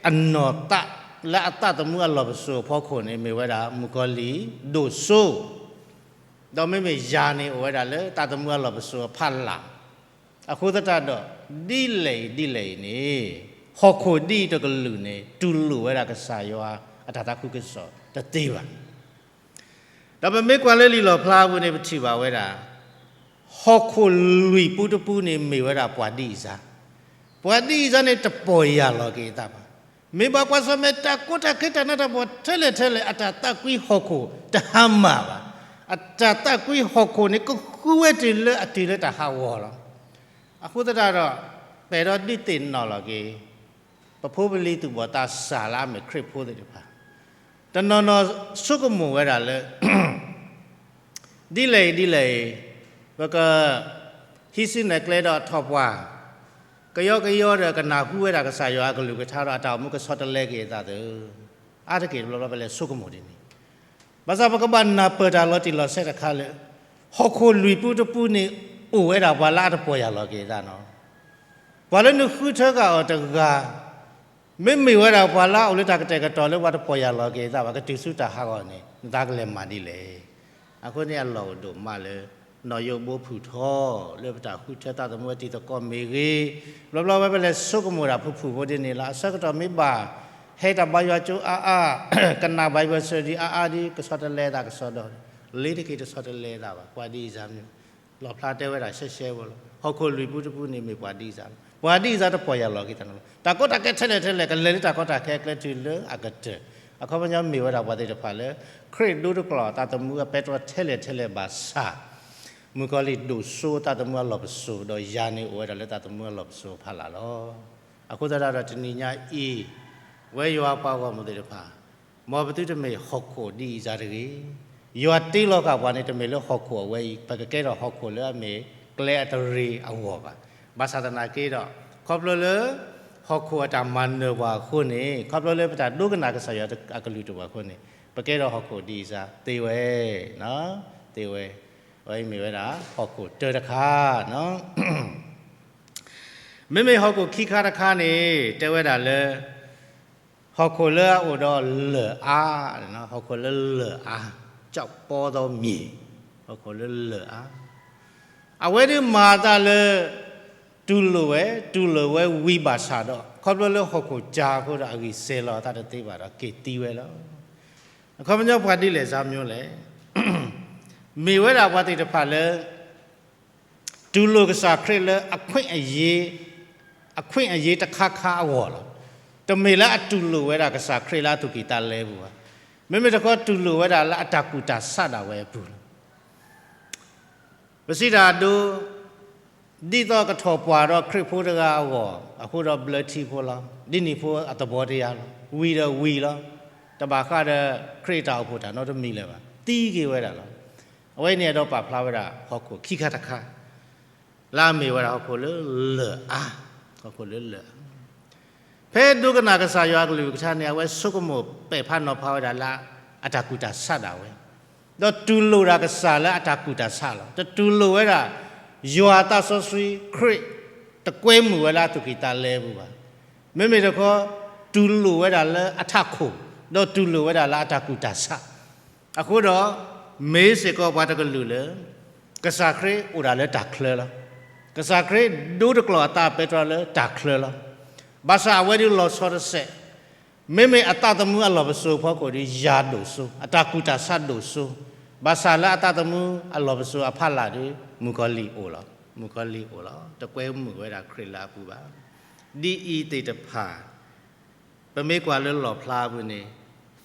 အနီၢ်သး လၢအသးသမူအလီၢ်ပစိာ်အဖီခိၣ်န့ၣ် မ့ၢ်ဝဲဒၣ်မုၣ်ကီၤလံၢ်ဒိၣ်စိ, ဒီးမ့မ့ၢ်ယၤန့ၣ်အိၣ်ဝဲဒၣ်လၢသးသမူအလီၢ်ပစိာ်အဖီလာ်, အဃိသတးဒီး ဒ်လဲၣ်ဒ်လဲၣ်အံၤန့ၣ် ဟီၣ်ခိၣ်ဒ်အံၤတကလုာ်န့ၣ် တူၢ်လိာ်ဝဲဒၣ်ကစၢ်ယွၤအတၢ်သးခုကစီၣ်တသ့ဘၣ်. ဒီးပမ့ၢ်ကွၢ်လၢလံာ်လီၣ်ဖျါအပူၤန့ၣ် ပထံၣ်ဘၣ်ဝဲဒၣ် ဟီၣ်ခိၣ်လွံၢ်ပူတပူန့ၣ် မ့ၢ်ဝဲဒၣ်ပှၤဒ်အံၤစါ, ပှၤဒ်အံၤစါန့ၣ် တပီၢ်ယၢ်လီၤက့ၤအသးဘၣ်. မ့ၢ်ဘၣ်ကွၢ်ဆၢၣ်မဲာ်တၢ်ကီတၢ်ခဲတၢ်နးတၢ်ဖှီၣ်ထဲလဲၣ်ထဲလဲၣ် အတၢ်သးကွံဟီၣ်ခိၣ်တဟါမၢ်ဘၣ်. အတၢ်သးကွံဟီၣ်ခိၣ်န့ၣ် ကဃုဝဲတုၤလၢအတုၤလၢတၢ်ဟးဂီၤလီၤ. အဃိသတးဒီး ပအဲၣ်ဒိးဒုးသ့ၣ်နီၣ်လီၤက့ၤ ပဖိပလံၤသူၣ်ဘီၣ်သးစၢ်လၢအမ့ၢ်ခရံာ်ဖိသ့ၣ်တဖၣ် တနီၤနီၤဆိကမိၣ်ဝဲဒၣ်လၢ ဒ်လဲၣ်အံၤဒ်လဲၣ်အံၤ ပက ဟံးစုနဲၣ်ကျဲဒီးထီၣ်ပှၢ် ကယီကယီဒီးကနၢ်ဟူဝဲဒၣ်ကစၢ်ယွၤအကလုၢ်ကထါဒီး အတၢ်အိၣ်မူကဆီတလဲက့ၤအသးသၢ အါတက့ၢ်တဘျီဘျီပလဲၤဆိကမိၣ်ဒ်န့ၣ်, ဘၣ်ဆၣ်ပကဘၣ်နၢ်ပၢၢ်တၢ်လီၤတံၢ်လီၤဆဲးတခါလၢ ဟီၣ်ခိၣ်လွံၢ်ပူတပူန့ၣ် အိၣ်ဝဲဒၣ်ပှၤလၢအတပီၢ်ယၢ်လီၤက့ၤအသးနီၤ. ပှၤလၢနဃုထၢဃာ်အီၤတဂၤ မ့မ့ၢ်ဝဲဒၣ်ပှၤလၢအအိၣ်လၢတၢ်ကတဲာ်ကတီၤလၢပှၤတပီၢ်ယၢ်လီၤက့ၤအသးဘၣ် ကတုၤဆူတၢ်ဟးဂီၤန့ၣ် နသးကလဲၤမၤဒ်လဲၣ်. အဃိန့ၣ်အလီၢ်အိၣ်ဒိၣ်မးလၢ နီၢ်ယိးဘိဖုၣ်ထီ လၢပတၢ်ဃုထၢသးသမူအတံၤသကိးမ့ၢ်ဂ့ၤ, ဘျီဘျီဝဲပလဲၤဆိကမိၣ်ဒၣ်ဖုၣ်ဖုၣ်ဖိဒ်န့ၣ်လီၤ. အဆၢကတီၢ်မ့ၢ်ဘၣ် ဟဲတၢ်ဘါယွၤကၠိအါအါ, ကနၣ် Bible study အါအါဒ် ကဆီတလဲသးကစီဒီ, လ့ၤတက့ၤတဆီတလဲသးဘၣ် ပှၤဒ်အံၤစါမ့ၢ် လီၣ်ဖျါတဲဝဲဒၣ်ရှဲရှဲဖိလီၤ. ဟီၣ်ခိၣ်လွံၢ်ပူတပူန့ၣ်မ့ၢ်ပှၤဒ်အံၤစါလီၤ. ပှၤဒ်အံၤစါတပီၢ်ယၢ်လီၤက့ၤသးနီၤ. တၢ်ကီတၢ်ခဲထဲလဲၣ်ထဲလဲၣ် ကလဲၤလၢတၢ်ကီတၢ်ခဲအကျဲတုၤလၢအကတၢၢ်, အခီပညီမ့ၢ်ဝဲဒၣ်ပှၤသ့ၣ်တဖၣ်လၢ ခရံာ်ဒိတကျီၢ်သးသမူအပဲတြီထဲလဲၣ်ထဲလဲၣ်ဘၣ်ဆၣ် မုၣ်ကီၤလံၢ်ဒိၣ်စိသးသမူအလီၢ်ပစိာ် ဒီးယၤန့ၣ်အိၣ်ဝဲဒၣ်လၢသးသမူအလီၢ်ပစိာ်အဖီလာ်လီၤ. အဃိသတးဒီးတနံၤညါအံၤ ဝဲယွၤပှၤဂီၢ်မုၢ်သ့ၣ်တဖၣ် မ်ပသုတမ့ၢ်ဟီၣ်ခိၣ်ဒ်အံၤစါတဂ့ၤ. ယွၤတ့လီၤဃာ်ပှၤန့ၣ် တမ့ၢ်လၢဟီၣ်ခိၣ်အဝဲအံၤ ပကကဲထီၣ်ဟီၣ်ခိၣ်လၢအမ့ၢ်ကျဲအတရ့ၣ်အဂီၢ်ဘၣ်. ဘၣ်ဆၣ်သနာ်က့ဒီး ခီဖျိလၢ ဟီၣ်ခိၣ်အတၢ်မၤနၢၤပှၤအဃိန့ၣ် ခီဖျိလၢပတၢ်ဒိကနၣ်ကစၢ်ယွၤအကလုၢ်တအိၣ်ဘၣ်အဃိန့ၣ် ပကဲထီၣ်ဟီၣ်ခိၣ်ဒ်အံၤစါသ့ဝဲ, သ့ဝဲ, အဝဲအံၤမ့ၢ်ဝဲဒၣ်ဟီၣ်ခိၣ်တၢတခါ မ့မ့ၢ်ဟီၣ်ခိၣ်ခံခါတခါန့ၣ် တဲဝဲဒၣ်လၢ ဟီၣ်ခိၣ်လၢအအိၣ်ဒီးလၢၢ်အါ, ဟီၣ်ခိၣ်လၢလၢၢ်အါ, ကျောက်ပေါသောမြေ, ဟီၣ်ခိၣ်လၢလၢၢ်အါ, အဝဲဒၣ်မၤအသးလၢ တူၢ်လိာ်ဝဲ, တူၢ်လိာ်ဝဲဝံၤဘၣ်ဆၣ်ဒီး ခီဖျိလၢဟီၣ်ခိၣ်စှၤအဃိဒီး အဂံၢ်စဲၤလီၤအသးတသ့ဘၣ်ဒီး က့ၤသံဝဲလီၤ. အခီပညီပှၤဒ်လဲၣ်စါမျိုးလဲၣ်, မ့ၢ်ဝဲဒၣ်ပှၤသ့ၣ်တဖၣ်လၢ တူၢ်လိာ်ကစၢ်ခရံာ်လၢအခွင့်အရေး, အခွင့်အရေးတခါခါအဂီၢ်လီၤ. တမ့ၢ်လၢအတူၢ်လိာ်ဝဲဒၣ်ကစၢ်ခရံာ်လၢအသူၣ်ကံၢ်သးလဲပူၤဘၣ်. မ့မ့ၢ်တခီတူၢ်လိာ်ဝဲဒၣ်လၢအတၢ်ကူၣ်တၢ်ဆးဒၣ်ဝဲအပူၤလီၤ. ပစံးတၢ်အဒိ ဒ်သိးကထီၣ်ပှၢ်ဒီးခရံာ်ဖိတဂၤအဂီၢ် အဃိဒီးဘျၢထံဖိလီၤ. ဒ်န့ၣ်ဖိအသဘောတရားလီၤ. ဝံၤဒီးဝံၤလီၤ. တဘၣ်ဃးဒီးခရံာ်အတၢ်အိၣ်ဖှိၣ်တၢ်နီတမံၤလၢၤဘၣ်. သံက့ၤဝဲဒၣ်လီၤ. အဝဲန့ၣ်အဲၣ်ဒိးပာ်ဖျါဝဲဒၣ်ဟီၣ်ခိၣ်ခံခါတခါ လၢအမ့ၢ်ဝဲဒၣ်ဟီၣ်ခိၣ်လၢလၢၢ်အါ, ဟီၣ်ခိၣ်လၢလၢၢ်အါ. ဖဲဒိကနၣ်ကစၢ်ယွၤအကလုၢ်ကထါန့ၣ် အဝဲဆိကမိၣ်ပဲာ်ဖးနီၤဖးဝဲဒၣ်လၢ အတၢ်ကူၣ်တၢ်ဆးဒၣ်ဝဲ, ဒီးတူၢ်လိာ်ဒၣ်ကစၢ်လၢအတၢ်ကူၣ်တၢ်ဆးလီၤ. တတူၢ်လိာ်ဝဲဒၣ် ယွၤသးစီဆှံခရံာ် တကွဲမုာ်ဝဲလၢအသူၣ်ကံၢ်သးလဲပူၤဘၣ်. မ့မ့ၢ်တခီ တူၢ်လိာ်ဝဲဒၣ်လၢအထးခိၣ်, ဒီးတူၢ်လိာ်ဝဲဒၣ်လၢအတၢ်ကူၣ်တၢ်ဆး, အဃိဒီး မ့ၢ်စ့ၢ်ကီးပှၤတကလုာ်လၢ ကစၢ်ခရံာ်အိၣ်ဒၣ်လၢတၢ်ချၢလီၤ. ကစၢ်ခရံာ်ဒိတကျိာ်အသးပဲတြီလၢတၢ်ချၢလီၤ. ဘၣ်ဆၣ်အဝဲဒၣ်လီၤဆီတစဲး, မ့မ့ၢ်အသးသမူအလီၢ်ပစိာ်အဖီခိၣ်ဒီး ယၤဒိၣ်စိ, အတၢ်ကူၣ်တၢ်ဆးဒိၣ်စိ, ဘၣ်ဆၣ်လၢအသးသမူအလီၢ်ပစိာ်အဖီလာ်ဒီး မုၣ်ကီၤလံၢ်အိၣ်လီၤ. မုၣ်ကီၤလံၢ်အိၣ်လီၤ. တကွဲမုာ်ဝဲဒၣ်ခရံာ်လၢအပူၤဘၣ်. ဒ်အံၤသ့ၣ်တဖၣ် ပမ့ၢ်ကွၢ်လၢလီၣ်ဖျါအပူၤန့ၣ်,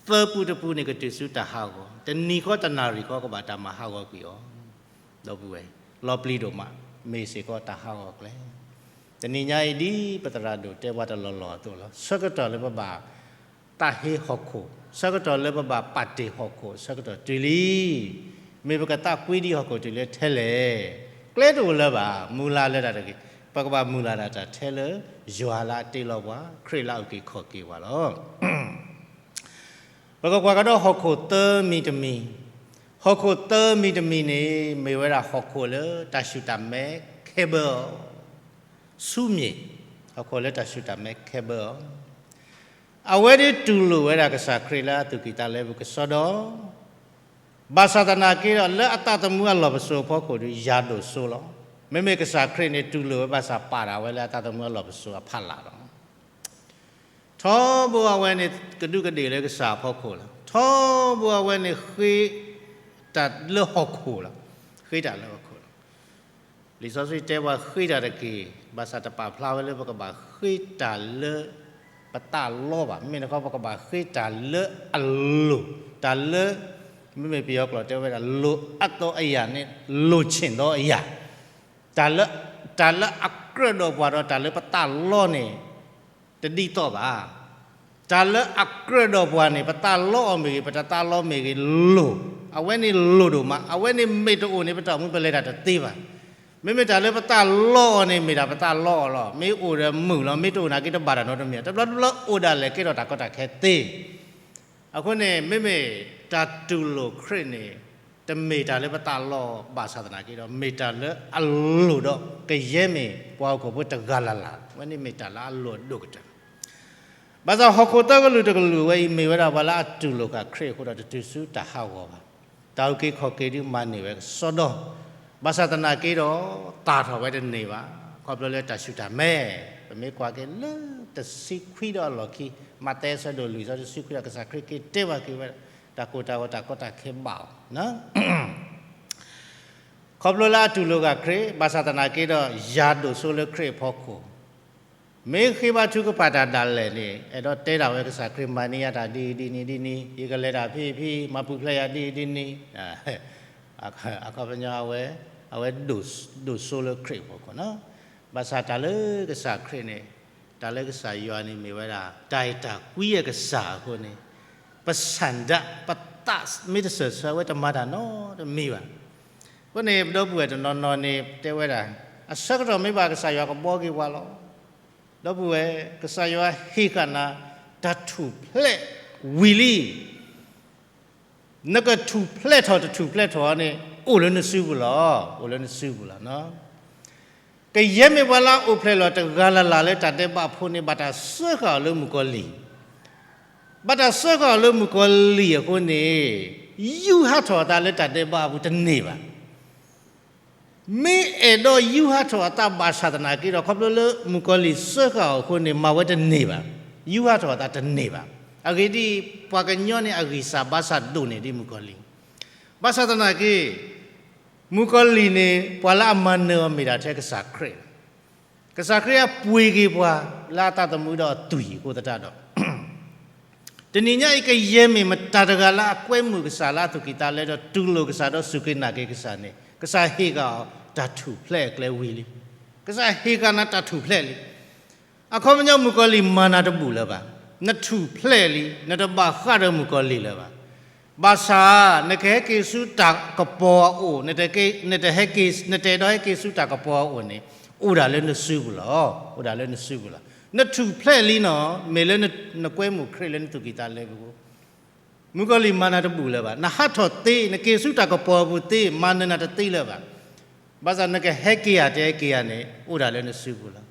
သၢပူတပူန့ၣ်ကတုၤဆူတၢ်ဟးဂီၤ, တနံၤဃီတနၣ်ရံၣ်ဃီကဘၣ်တၢ်မၤဟးဂီၤကွံာ်အီၤ. ဒီပုၢ်ဝဲၢ်, လီၤပျံၤဒိၣ်မး, မ့ၢ်စ့ၢ်ကီးတၢ်ဟးဂီၤကျဲ. တနံၤညါအံၤဒ်ပသရၣ်ဒိၣ်တဲပှၤတလီၢ်လီၢ်အသိးလီၤ. ဆၢကတီၢ်လၢပဘၣ် တၢ်ဟ့ဟီၣ်ခိၣ်, ဆၢကတီၢ်လၢပဘၣ်ပာ်တ့ၢ်ဟီၣ်ခိၣ် ဆၢကတီၢ်တုၤလံ. မ့ၢ်ပကသးကွံဒံးဟီၣ်ခိၣ်တုၤလၢထဲလဲၣ်. ကျဲတအိၣ်လၢၤဘၣ်, မုၢ်လၢ်လၢတၢ်တဂ့ၤ, ပကဘၣ်မုၢ်လၢ်ဒၣ်တၢ်ထဲလၢ ယွၤလၢအတ့လီၤပှၤ, ခရံာ်လၢအအုၣ်က့ၤခီၣ်က့ၤပှၤလီၤ. ပကကွၢ်ကဒီးဟီၣ်ခိၣ်သၢမံၤတမံၤ, ဟီၣ်ခိၣ်သၢမံၤတမံၤန့ၣ် မ့ၢ်ဝဲဒၣ်ဟီၣ်ခိၣ်လၢတၢ်ဆူၣ်တၢ်မဲခဲဘၢအီၤ, ဆူမဲာ်, ဟီၣ်ခိၣ်လၢတၢ်ဆူၣ်တၢ်မဲခဲဘၢအီၤ အဝဲဒၣ်တူၢ်လိာ်ဝဲဒၣ်ကစၢ်ခရံာ်လၢအသူၣ်ကံၢ်သးလဲပူၤကစီဒီ, ဘၣ်ဆၣ်သနာ်က့ဒီး လၢအသးသမူအလီၢ်ပစိာ်အဖီခိၣ်ဒီး ယၤဒိၣ်စိလီၤ. မ့မ့ၢ်ကစၢ်ခရံာ်န့ၣ် တူၢ်လိာ်ဝဲဘၣ်ဆၣ်ပာ်ဒၣ်ဝဲလၢအသးသမူအလီၢ်ပစိာ်အဖီလာ်လီၤ. ထီဘိအဝဲန့ၣ် ကဒူးကဒ့ၣ်လၢကစၢ်အဖီခိၣ်လီၤ. ထီဘိအဝဲန့ၣ်ဃ့တၢ်လၢဟီၣ်ခိၣ်လီၤ. ဃ့တၢ်လၢဟီၣ်ခိၣ်လီၤ. လံာ်စီဆှံတဲပှၤဃ့တၢ်တက့ၢ်, ဘၣ်ဆၣ်တပာ်ဖျါဝဲလၢပကဘၣ်ဃ့တၢ်လၢပသးလီဘၣ်. မ့မ့ၢ်တခီ ပကဘၣ်ဃ့တၢ်လၢအလိၤ, တၢ်လၢ, မ့မ့ၢ်ပယီၤကျိာ်တဲဝဲဒၣ် လိုအပ်သောအရာန့ၣ် လိုချင်သောအရာ, တၢ်လၢ, တၢ်လၢအကြၢးဒီးပှၤဒီးတၢ်လၢပသးလီန့ၣ် တဒ်သိးဘၣ်. တၢ်လၢအကြၢးဒီးပှၤန့ၣ် ပသးလီအီၤမ့ၢ်ဂ့ၤ, ပတသးလီမ့ၢ်ဂ့ၤ, လိၤ, အဝဲန့ၣ်လိၤဒိၣ်မး. အဝဲန့ၣ်မ့ၢ်တအိၣ်န့ၣ် ပတၢ်အိၣ်မူပလဲၤတၢ်တသ့ဘၣ်. မ့မ့ၢ်တၢ်လၢပသးလီအီၤန့ၣ် မ့ၢ်ဒၣ်ပသးလီအီၤလီၤ. မ့ၢ်အိၣ်ဒီးမုာ်လီၤ, မ့ၢ်တအိၣ်နာ်က့တဘၣ်တၢ်နီတမံၤ. တဘျီတဘျီအိၣ်ဒၣ်လဲာ်ကဲထီၣ်တၢ်ကီတၢ်ခဲသ့. အဃိန့ၣ် မ့မ့ၢ်တၢ်တူၢ်လိာ်ခရံာ်န့ၣ် တမ့ၢ်တၢ်လၢပသးလီဘၣ်ဆၣ်သနာ်က့ဒီး မ့ၢ်တၢ်လၢအလိၤဒီး ကယဲၢ်မ့ၢ်ပှၤဟီၣ်ခိၣ်ဖိတဂၤလၢ်လၢ်, အဝဲန့ၣ်မ့ၢ်တၢ်လၢအလိၤအဒိၣ်ကတၢၢ်. ဘၣ်ဆၣ်ဟီၣ်ခိၣ်သၢကလုာ်တကလုာ်ဝဲအံၤ မ့ၢ်ဝဲဒၣ်ပှၤလၢအတူၢ်လိာ်ဃာ်ခရံာ်အဃိဒီး တတုၤဆူတၢ်ဟးဂီၤဘၣ်. တၢ်အုၣ်က့ၤခီၣ်က့ၤဒုးမၤန့ၢ်ဝဲကစီဒီ, ဘၣ်ဆၣ်သနာ်က့ဒီး သၣ်ထီၣ်ဝဲတန့ၢ်ဘၣ်, ခီဖျိလၢတၢ်ဆူၣ်တၢ်မဲ, ပမ့ၢ်ကွၢ်က့ၤလၢတဆံခွံဒီးအလီၢ်ခံ, မးသဲအဆၢဒိၣ်လွံၢ် အဆၢတဆံခွံဒီး ကစၢ်ခရံာ်က့ၤတဲဘၣ်က့ၤဝဲ တၢ်ကိၢ်တၢ်ဂီၤတၢ်ကီတၢ်ခဲဘၣ်အီၤ ခီဖျိလၢအတူၢ်လိာ်ဃာ်ခရံာ်, ဘၣ်ဆၣ်သနာ်က့ဒီး ယၤဒိၣ်စိလၢခရံာ်အဖီခိၣ်, မ့ၢ်ဃ့ဘါထုကဖၣ်တၢ်ဒၣ်လဲာ်န့ၣ် အဲၣ်ဒိးတဲဒၣ်ဝဲကစၢ်ခရံာ် မၤန့ၢ်ယၤတၢ်ဒ်အံၤဒ်နံၤဒ်နံၤ, ယကလဲၤတၢ်ဖဲအံၤဖဲအံၤ, မၤပူၤဖျဲးယၤဒ်အံၤဒ်နံၤ, အခီပညီအဝဲ, အဝဲဒိၣ်စိလၢခရံာ်အဖီခိၣ်န့ၣ်, ဘၣ်ဆၣ်တၢ်လၢကစၢ်ခရံာ်န့ၣ်, တၢ်လၢကစၢ်ယွၤန့ၣ်မ့ၢ်ဝဲဒၣ် တၢ်အဲၣ်တၢ်ကွံအကစၢ်အဃိန့ၣ်, ပဆန္ဒ, ပသးမ့ၢ်တစၢၢ်ဆၢ အဝဲတမၤတၢ်နီတမံၤဘၣ်. အဃိန့ၣ် ပဒီပုၢ်ဝဲၢ်တနီၤနီၤန့ၣ် တဲဝဲဒၣ်, အဆၢကတီၢ်မ့ၢ်ဘၣ်ကစၢ်ယွၤကဘှီက့ၤပှၤလီၤ. ဒီပုၢ်ဝဲၢ်, ကစၢ်ယွၤဟ့ၣ်ဃာ်နၤ တၢ်ထူၣ်ဖျဲးဝံၤလံ. နကထူၣ်ဖျဲးထီၣ်တထူၣ်ဖျဲးထီၣ်န့ၣ် အိၣ်လၢနစုပူၤလီၤ. အိၣ်လၢနစုပူၤလီၤ. ကယဲၢ်မ့ၢ်ပှၤလၢအအိၣ်ဖျဲၣ်လီၤတဂၤလၢ်လၢ်လၢတၢ်ဒဲးဘးဖိန့ၣ် ဘၣ်တၢ်စၢဃာ်အီၤလၢမုၣ်ကီၤလံၢ်, ဘၣ်တၢ်စၢဃာ်အီၤလၢမုၣ်ကီၤလံၢ်အဃိန့ၣ်, ယူးဟးထီၣ်အသးလၢတၢ်ဒဲးဘးအပူၤတန့ၢ်ဘၣ်. မ့ၢ်အဲၣ်ဒိးယူးဟးထီၣ်အသးဘၣ်ဆၣ်သနာ်က့ဒီး ခီဖျိလၢမုၣ်ကီၤလံၢ်စၢဃာ်အီၤအဃိန့ၣ် မၤဝဲတန့ၢ်ဘၣ်. ယူးဟးထီၣ်အသးတန့ၢ်ဘၣ်. အဂ့ၢ်ဒ်အံၤ, ပှၤကညီန့ၣ်အဂံၢ်စၢ်ဘါစၢ်ဒိၣ်န့ၢ်ဒ်မုၣ်ကီၤလံၢ်, ဘၣ်ဆၣ်သနာ်က့ မုၣ်ကီၤလံၢ်န့ၣ် ပှၤလၢအမၤနၢၤအီၤမ့ၢ်ဒၣ်ထဲကစၢ်ခရံာ်လီၤ. ကစၢ်ခရံာ်အပှ့ၤက့ၤပှၤလၢအသးသမူဒီးအသွံၣ်အဃိသတးဒီး, တနံၤညါအံၤ ကယဲၢ်မ့ၢ်မတၤတဂၤလၢအကွဲမုာ်ကစၢ်လၢအသူၣ်ကံၢ်သးလဲဒီးတူၢ်လိာ်ကစၢ်ဒီးစူၢ်က့ၤနာ်က့ၤကစၢ်န့ၣ် ကစၢ်ဟ့ၣ်ဃာ်အီၤတၢ်ထူၣ်ဖျဲးအကျဲဝံၤလံ. ကစၢ်ဟ့ၣ်ဃာ်နၤတၢ်ထူၣ်ဖျဲးလံ. အခီပညီမုၣ်ကီၤလံၢ်မၤနၤတဘူၣ်လၢၤဘၣ်. နထူၣ်ဖျဲးလံ, နတဘၣ်ဃးဒီးမုၣ်ကီၤလံၢ်လၢၤဘၣ်. ဘၣ်ဆၣ် နကဟဲက့ၤဆူတၢ်ကပီၤအအိၣ်, နတဟဲ, နတဟဲက့ၤ, နတအဲၣ်ဒိးဟဲက့ၤဆူတၢ်ကပီၤအအိၣ်န့ၣ်, အိၣ်ဒၣ်လၢနစုပူၤလီၤ. အိၣ်ဒၣ်လၢနစုပူၤလီၤ. နထူၣ်ဖျဲးလံနီၤ, မ့ၢ်လၢနကွဲမုာ်ခရံာ်လၢနသူၣ်ကံၢ်သးလဲပူၤ မုၣ်ကီၤလံၢ်မၤနၤတဘူၣ်လၢၤဘၣ်. နဟးထီၣ်သ့, နက့ၤဆူတၢ်ကပီၤအပူၤသ့, မၤနၢၤနၤတသ့လၢၤဘၣ်. ဘၣ်ဆၣ်နကဟဲက့ၤဧါတဟဲက့ၤဧါန့ၣ် အိၣ်ဒၣ်လၢနစုပူၤလီၤ.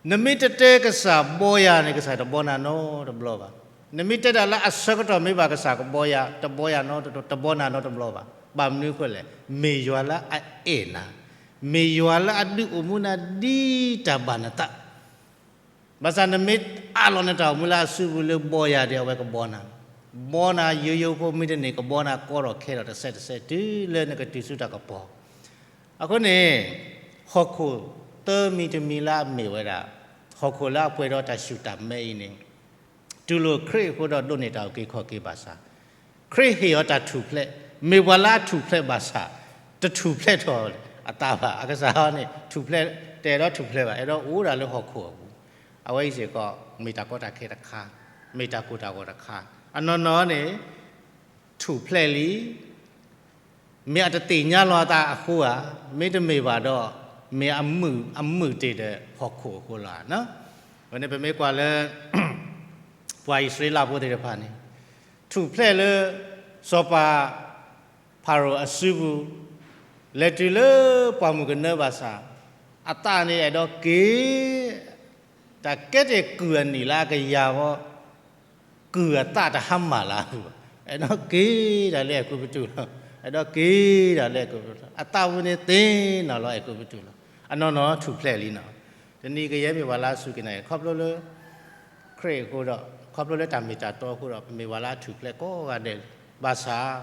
နမ့ၢ်တတဲကစၢ်ဘီယၤန့ၣ် ကစၢ်တဘီနၤနီတဘျီဘၣ်. နမ့ၢ်တဲတၢ်လၢအဆၢကတီၢ်မ့ၢ်ဘၣ်ကစၢ်ကဘီယၤ, တဘီယၤနီတဘျီ, တဘီနၤနီတဘျီဘၣ်. ဘၣ်မနုၤအဃိလဲၣ်, မ့ၢ်ယွၤလၢအအဲၣ်နၤ, မ့ၢ်ယွၤလၢအဒုးအိၣ်မူနၤဒ်တၢ်ဘၣ်နသး ဘၣ်ဆၣ်နမ့ၢ်အးလီၤနတၢ်အိၣ်မူလၢအစုပူၤလၢဘီယၤဒီး အဝဲကဘီနၤ, ဘီနၤယိယိဖိမ့ၢ်တန့ၢ် ကဘီနၤကီထီၣ်ခဲထီၣ်တစဲးတစဲး တုၤလၢနကတုၤဆူတၢ်ကပီၤ. အဃိန့ၣ် ဟီၣ်ခိၣ်သၢမံၤတမံၤလၢအမ့ၢ်ဝဲဒၣ် ဟီၣ်ခိၣ်လၢအပှဲၤဒီးတၢ်ဆူၣ်တၢ်မဲအံၤန့ၣ် တူၢ်လိာ်ခရံာ်အဃိဒီးဒိးန့ၢ်တၢ်အုၣ်က့ၤခီၣ်က့ၤဘၣ်ဆၣ်, ခရံာ်ဟ့ၣ်အီၤတၢ်ထူၣ်ဖျဲး, မ့ၢ်ပှၤလၢအထူၣ်ဖျဲးဘၣ်ဆၣ်, တထူၣ်ဖျဲးထီၣ်အသးဘၣ်. အကစၢ်ဟီန့ၣ် ထူၣ်ဖျဲး, တအဲၣ်ဒိးထူၣ်ဖျဲးဘၣ်, အဲၣ်ဒိးအိၣ်ဒၣ်လၢဟီၣ်ခိၣ်အပူၤ. အဝဲအံၤစ့ၢ်ကီး မ့ၢ်တၢ်ကီတၢ်ခဲတခါ, မ့ၢ်တၢ်ကိၢ်တၢ်ဂီၤတခါ, အနီၢ်နီၢ်န့ၣ် ထူၣ်ဖျဲးလံ မ့ၢ်အတသ့ၣ်ညါလီၤအသးအဃိဧါ, မ့တမ့ၢ်ဘၣ်ဒီး မ့ၢ်အမုာ်တ့ၢ်ဒီးဟီၣ်ခိၣ်အဃိလီၤဧါ. အဃိန့ၣ် ပမ့ၢ်ကွၢ်လၢ ပှၤအံၣ်စရ့လးဖိသ့ၣ်တဖၣ်န့ၣ် ထူၣ်ဖျဲးလၢ စီၤပၤ ဖၤရိၤအစုပူၤ, လဲၤတုၤလၢပှၢ်မုၢ်ကနၢဘၣ်ဆၣ်, အသးန့ၣ်အဲၣ်ဒိးက့ၤ တၢ်ကဲထီၣ်ကုၢ်အနံၣ်လၢအကယၤဝဲ ကုၢ်အသးတဟါမၢ်လၢအပူၤဘၣ်. အဲၣ်ဒိးက့ၤဒၣ်လၢအဲၤကူပတူးလီၤ. အဲၣ်ဒိးက့ၤဒၣ်လၢအဲၤကူပတူးလီၤ. အသးဝဲန့ၣ်သ့ၣ်နီၣ်လီၤအဲၤကူပတူးလီၤ. အနီၢ်နီၢ်ထူၣ်ဖျဲးလံနီၤ. တနံၤကယဲၢ်မ့ၢ်ပှၤလၢအစူၢ်က့ၤနာ်က့ၤ ခီဖျိလၢ ခရံာ်အဃိဒီး ခီဖျိလၢတၢ်မ့ၢ်တၢ်တီအဃိဒီး ပမ့ၢ်ပှၤလၢအထူၣ်ဖျဲးကိးဂၤဒဲးလံ. ဘၣ်ဆၣ်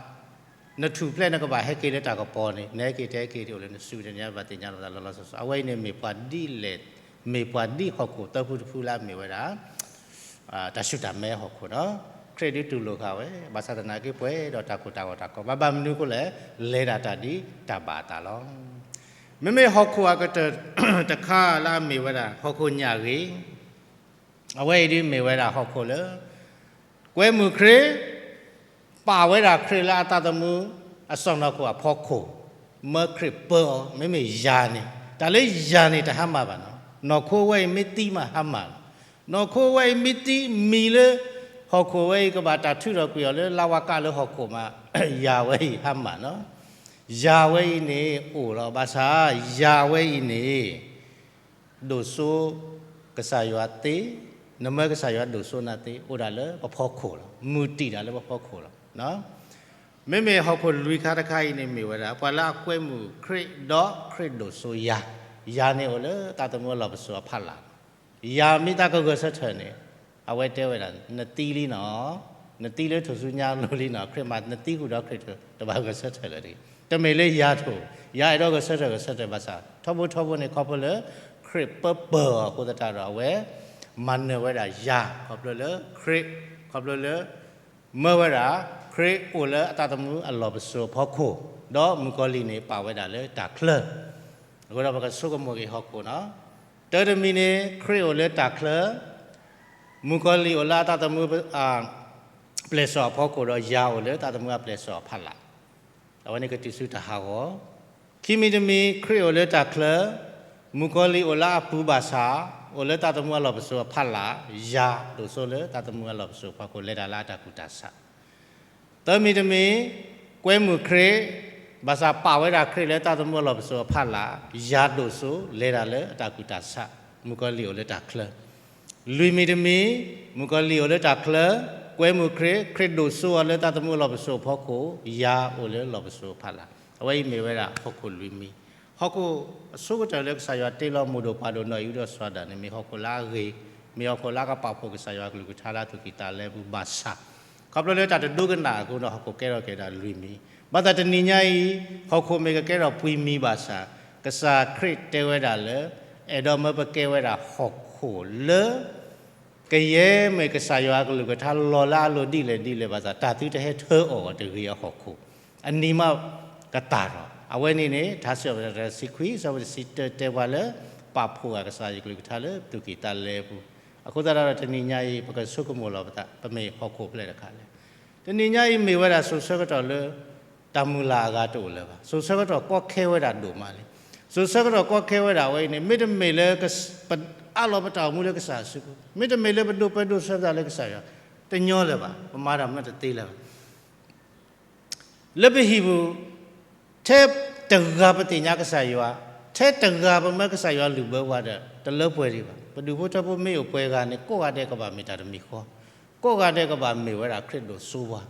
နထူၣ်ဖျဲးနကဘၣ်ဟဲက့ၤလၢတၢ်ကပီၤန့ၣ် နဟဲက့ၤတဟဲက့ၤတအိၣ်လၢနစုပူၤတနံၤ ဘၣ်သ့ၣ်ညါလီၤသးလီၤလီၤဆီဆီ. အဝဲအံၤန့ၣ်မ့ၢ်ပှၤဒ်လဲၣ်, မ့ၢ်ပှၤဒ်ဟီၣ်ခိၣ်သၢဖုတဖုလၢအမ့ၢ်ဝဲဒၣ် တၢ်ဆူၣ်တၢ်မဲဟီၣ်ခိၣ်နီၤ. ခရံာ်ဒုးတူၢ်လိာ်ဃာ်ဝဲ ဘၣ်ဆၣ်သနာ်က့ပှဲၤဒီးတၢ်ကိၢ်တၢ်ဂီၤတၢ်ကီဘၣ်, ဘၣ်မနုၤအဃိလဲၣ်, လဲၤဒၣ်တၢ်ဒ်တၢ်ဘၣ်အသးလီၤ. မ့မ့ၢ်ဟီၣ်ခိၣ်အကတၢၢ်တခါလၢအမ့ၢ်ဝဲဒၣ် ဟီၣ်ခိၣ်ညၣ်ဂ့ၤ အဝဲအံၤဒ်မ့ၢ်ဝဲဒၣ်ဟီၣ်ခိၣ်လၢ ကွဲမုာ်ခရံာ်, ပာ်ဝဲဒၣ်ခရံာ်လၢအသးသမူအစီၢ်နီၤခိၣ်အဖီခိၣ်, မၢခရံာ်ပၢအီၤ, မ့မ့ၢ်ယၤန့ၣ်, တၢ်လၢယၤန့ၣ်တဟါမၢ်ဘၣ်နီၤ. နီၢ်ခိဝဲအံၤမ့ၢ်သံမးဟါမၢ်လီၤ. နီၢ်ခိဝဲအံၤမ့ၢ်သံမံၤလၢ ဟီၣ်ခိၣ်ဝဲအံၤကဘၣ်တၢ်ထုးထီၣ်ကွံာ်အီၤလၢလါဝါကးလၢဟီၣ်ခိၣ်မး, ယၤဝဲအံၤဟါမၢ်နီၤ. ယၤဝဲအံၤန့ၣ်အိၣ်လီၤ. ဘၣ်ဆၣ် ယၤဝဲအံၤန့ၣ် ဒိၣ်စိကစၢ်ယွၤသ့, နမၢကစၢ်ယွၤဒိၣ်စိနၤသ့ အိၣ်ဒၣ်လၢပဖီခိၣ်လီၤ. မုၢ်တံာ်ဒၣ်လၢပဖီခိၣ်လီၤ. မ့မ့ၢ်ဟီၣ်ခိၣ်လွံၢ်ခါတခါအံၤန့ၣ်မ့ၢ်ဝဲဒၣ် ပှၤလၢအကွဲမုာ်ခရံာ်ဒီးခရံာ်ဒိၣ်စိယၤ, ယၤန့ၣ်အိၣ်လၢသးသမူအလီၢ်ပစိာ်အဖီလာ်လီၤ. ယၤမ့ၢ်သးကဂဲၤဆၢထၢၣ်န့ၣ် အဝဲတဲဝဲဒၣ် နသံလံနီၤ, နသံလၢထူၣ်စုညါအလိၤလံနီၤ, ခရံာ်မၤနသံဃုာ်ဒီးခရံာ်တဘၣ်ဂဲၤဆၢထၢၣ်လၢၤတဂ့ၤ. တမ့ၢ်လၢယၤထိၣ်, ယၤအဲၣ်ဒိးဂဲၤဆၢထၢၣ်ဂဲၤဆၢထၢၣ်ဘၣ်ဆၣ် ထီဘိထီဘိန့ၣ် ခီဖျိလၢခရံာ်ပၢပၢၢ်အီၤအဃိသတးဒီး အဝဲမၤနၢၤဝဲဒၣ်ယၤ ခီဖျိလၢခရံာ်, ခီဖျိလၢ မၢဝဲဒၣ် ခရံာ်အိၣ်လၢအသးသမူအလီၢ်ပစိာ်အဖီခိၣ်, ဒီးမုၣ်ကီၤလံၢ်န့ၣ်ပာ်ဝဲဒၣ်လၢတၢ်ချၢ, အဃိဒီးပကဆိကမိၣ်က့ၤဟီၣ်ခိၣ်နီၤ. တၢတမံၤန့ၣ် ခရံာ်အိၣ်လၢတၢ်ချၢ, မုၣ်ကီၤလံၢ်အိၣ်လၢအသးသမူ ပျဲၢ်စီၣ်အဖီခိၣ်ဒီးယၤအိၣ်လၢသးသမူအပျဲၢ်စီၣ်အဖီလာ်, အဝဲန့ၣ်ကတုၤဆူတၢ်ဟးဂီၤ. ခံမံၤတမံၤ ခရံာ်အိၣ်လၢတၢ်ချၢ, မုၣ်ကီၤလံၢ်အိၣ်လၢအပူၤဘၣ်ဆၣ်, အိၣ်လၢသးသမူအလီၢ်ပစိာ်အဖီလာ်, ယၤဒိၣ်စိလၢသးသမူအလီၢ်ပစိာ်အဖီခိၣ် လဲၤတၢ်လၢအတၢ်ကူၣ်တၢ်ဆး. သၢမံၤတမံၤ ကွဲမုာ်ခရံာ်, ဘၣ်ဆၣ်ပာ်ဝဲဒၣ်ခရံာ်လၢသးသမူအလီၢ်ပစိာ်အဖီလာ်, ယၤဒိၣ်စိလဲၤတၢ်လၢအတၢ်ကူၣ်တၢ်ဆး, မုၣ်ကီၤလံၢ်အိၣ်လၢတၢ်ချၢ. လွံၢ်မံၤတမံၤ မုၣ်ကီၤလံၢ်အိၣ်လၢတၢ်ချၢ, ကွဲမုာ်ခရံာ်, ခရံာ်ဒိၣ်စိအီၤလၢသးသမူအလီၢ်ပစိာ်အဖီခိၣ်, ယၤအိၣ်လၢလီၢ်ပစိာ်အဖီလာ်. အဝဲအံၤမ့ၢ်ဝဲဒၣ်ဟီၣ်ခိၣ်လွံၢ်မံၤ. ဟီၣ်ခိၣ်အဆိကတၢၢ်လၢကစၢ်ယွၤတ့လီၤမိၢ်ဒိၣ်ပၢ်ဒိၣ်နီၢ်အံၤဒီးစွၤဒၣ်န့ၣ် မ့ၢ်ဟီၣ်ခိၣ်လၢအဂ့ၤ, မ့ၢ်ဟီၣ်ခိၣ်လၢအကပာ်ဖှိၣ်ကစၢ်ယွၤအကလုၢ်ကထါလၢအသူၣ်ကံၢ်သးလဲပူၤဘၣ်ဆၣ်, ခီဖျိလၢတၢ်တဒိကနၣ်အဃိဒီး ဟီၣ်ခိၣ်ကဲထီၣ်က့ၤဒၣ်လွံၢ်မံၤ. ဘၣ်ဆၣ်တနံၤညါအံၤ ဟီၣ်ခိၣ်မ့ၢ်ကကဲထီၣ်ပှဲၤမံၤဘၣ်ဆၣ်, ကစၢ်ခရံာ်တဲဝဲဒၣ်လၢ အဲၣ်ဒိးမၢပကဲဝဲဒၣ်ဟီၣ်ခိၣ်လၢ ကယဲၢ်မ့ၢ်ကစၢ်ယွၤအကလုၢ်ကထါလီၤလၢအလိၤဒ်လဲၣ်ဒ်လဲၣ်ဘၣ်ဆၣ် တၢ်သုတဟဲထၢအီၤတဂ့ၤအဟီၣ်ခိၣ်, အနံၤမးကတၢ်ထီၣ်. အဝဲန့ၣ်န့ၣ် ထါစံးပတြၢၤတဆံခွံ အဆၢဖိတဆံတၢတဲပှၤလၢ ပာ်ဖှိၣ်အကစၢ်ယွၤအကလုၢ်ကထါလၢသူၣ်ကံၢ်သးလဲပူၤ. အဃိသတးဒီးတနံၤညါအံၤ ပကဆိကမိၣ်လီၤပသး ပမ့ၢ်ဟီၣ်ခိၣ်ဖျၢၣ်တခါလဲၣ်. တနံၤညါအံၤမ့ၢ်ဝဲဒၣ်စိၤဆၢကတီၢ်လၢ တၢ်မုၢ်လၢ်အဂၤတအိၣ်လၢၤဘၣ်. စိၤဆၢကတီၢ်ကီခဲဝဲဒၣ်ဒိၣ်မးလံ. စိၤဆၢကတီၢ်ကီခဲဝဲဒၣ်အဝဲအံၤန့ၣ် မ့တမ့ၢ်လၢ ပအးလီၤပတၢ်အိၣ်မူလၢကစၢ်အစုပူၤ, မ့တမ့ၢ်လၢပဒိးပၢဒိးဆှၢပသးလၢကစၢ်ယွၤ, တညီလၢၤဘၣ်, ပမၤတၢ်မၤတသ့လၢၤဘၣ်. လၢပဟံၣ်ပူၤ ထဲတဂၤပသ့ၣ်ညါကစၢ်ယွၤ, ထဲတဂၤပမၢကစၢ်ယွၤလုၢ်ဘၢပှၤဒီး တလၢပှဲၤဒံးဘၣ်. ပဒူၣ်ဖိထၢဖိမ့ၢ်အိၣ်ပှဲၤဂၤန့ၣ် ကိးဂၤဒဲးကဘၣ်မ့ၢ်တၢ်တမံၤဃီ, ကိးဂၤဒဲးကဘၣ်မ့ၢ်ဝဲဒၣ်ခရံာ်ဒိၣ်စိပှၤ,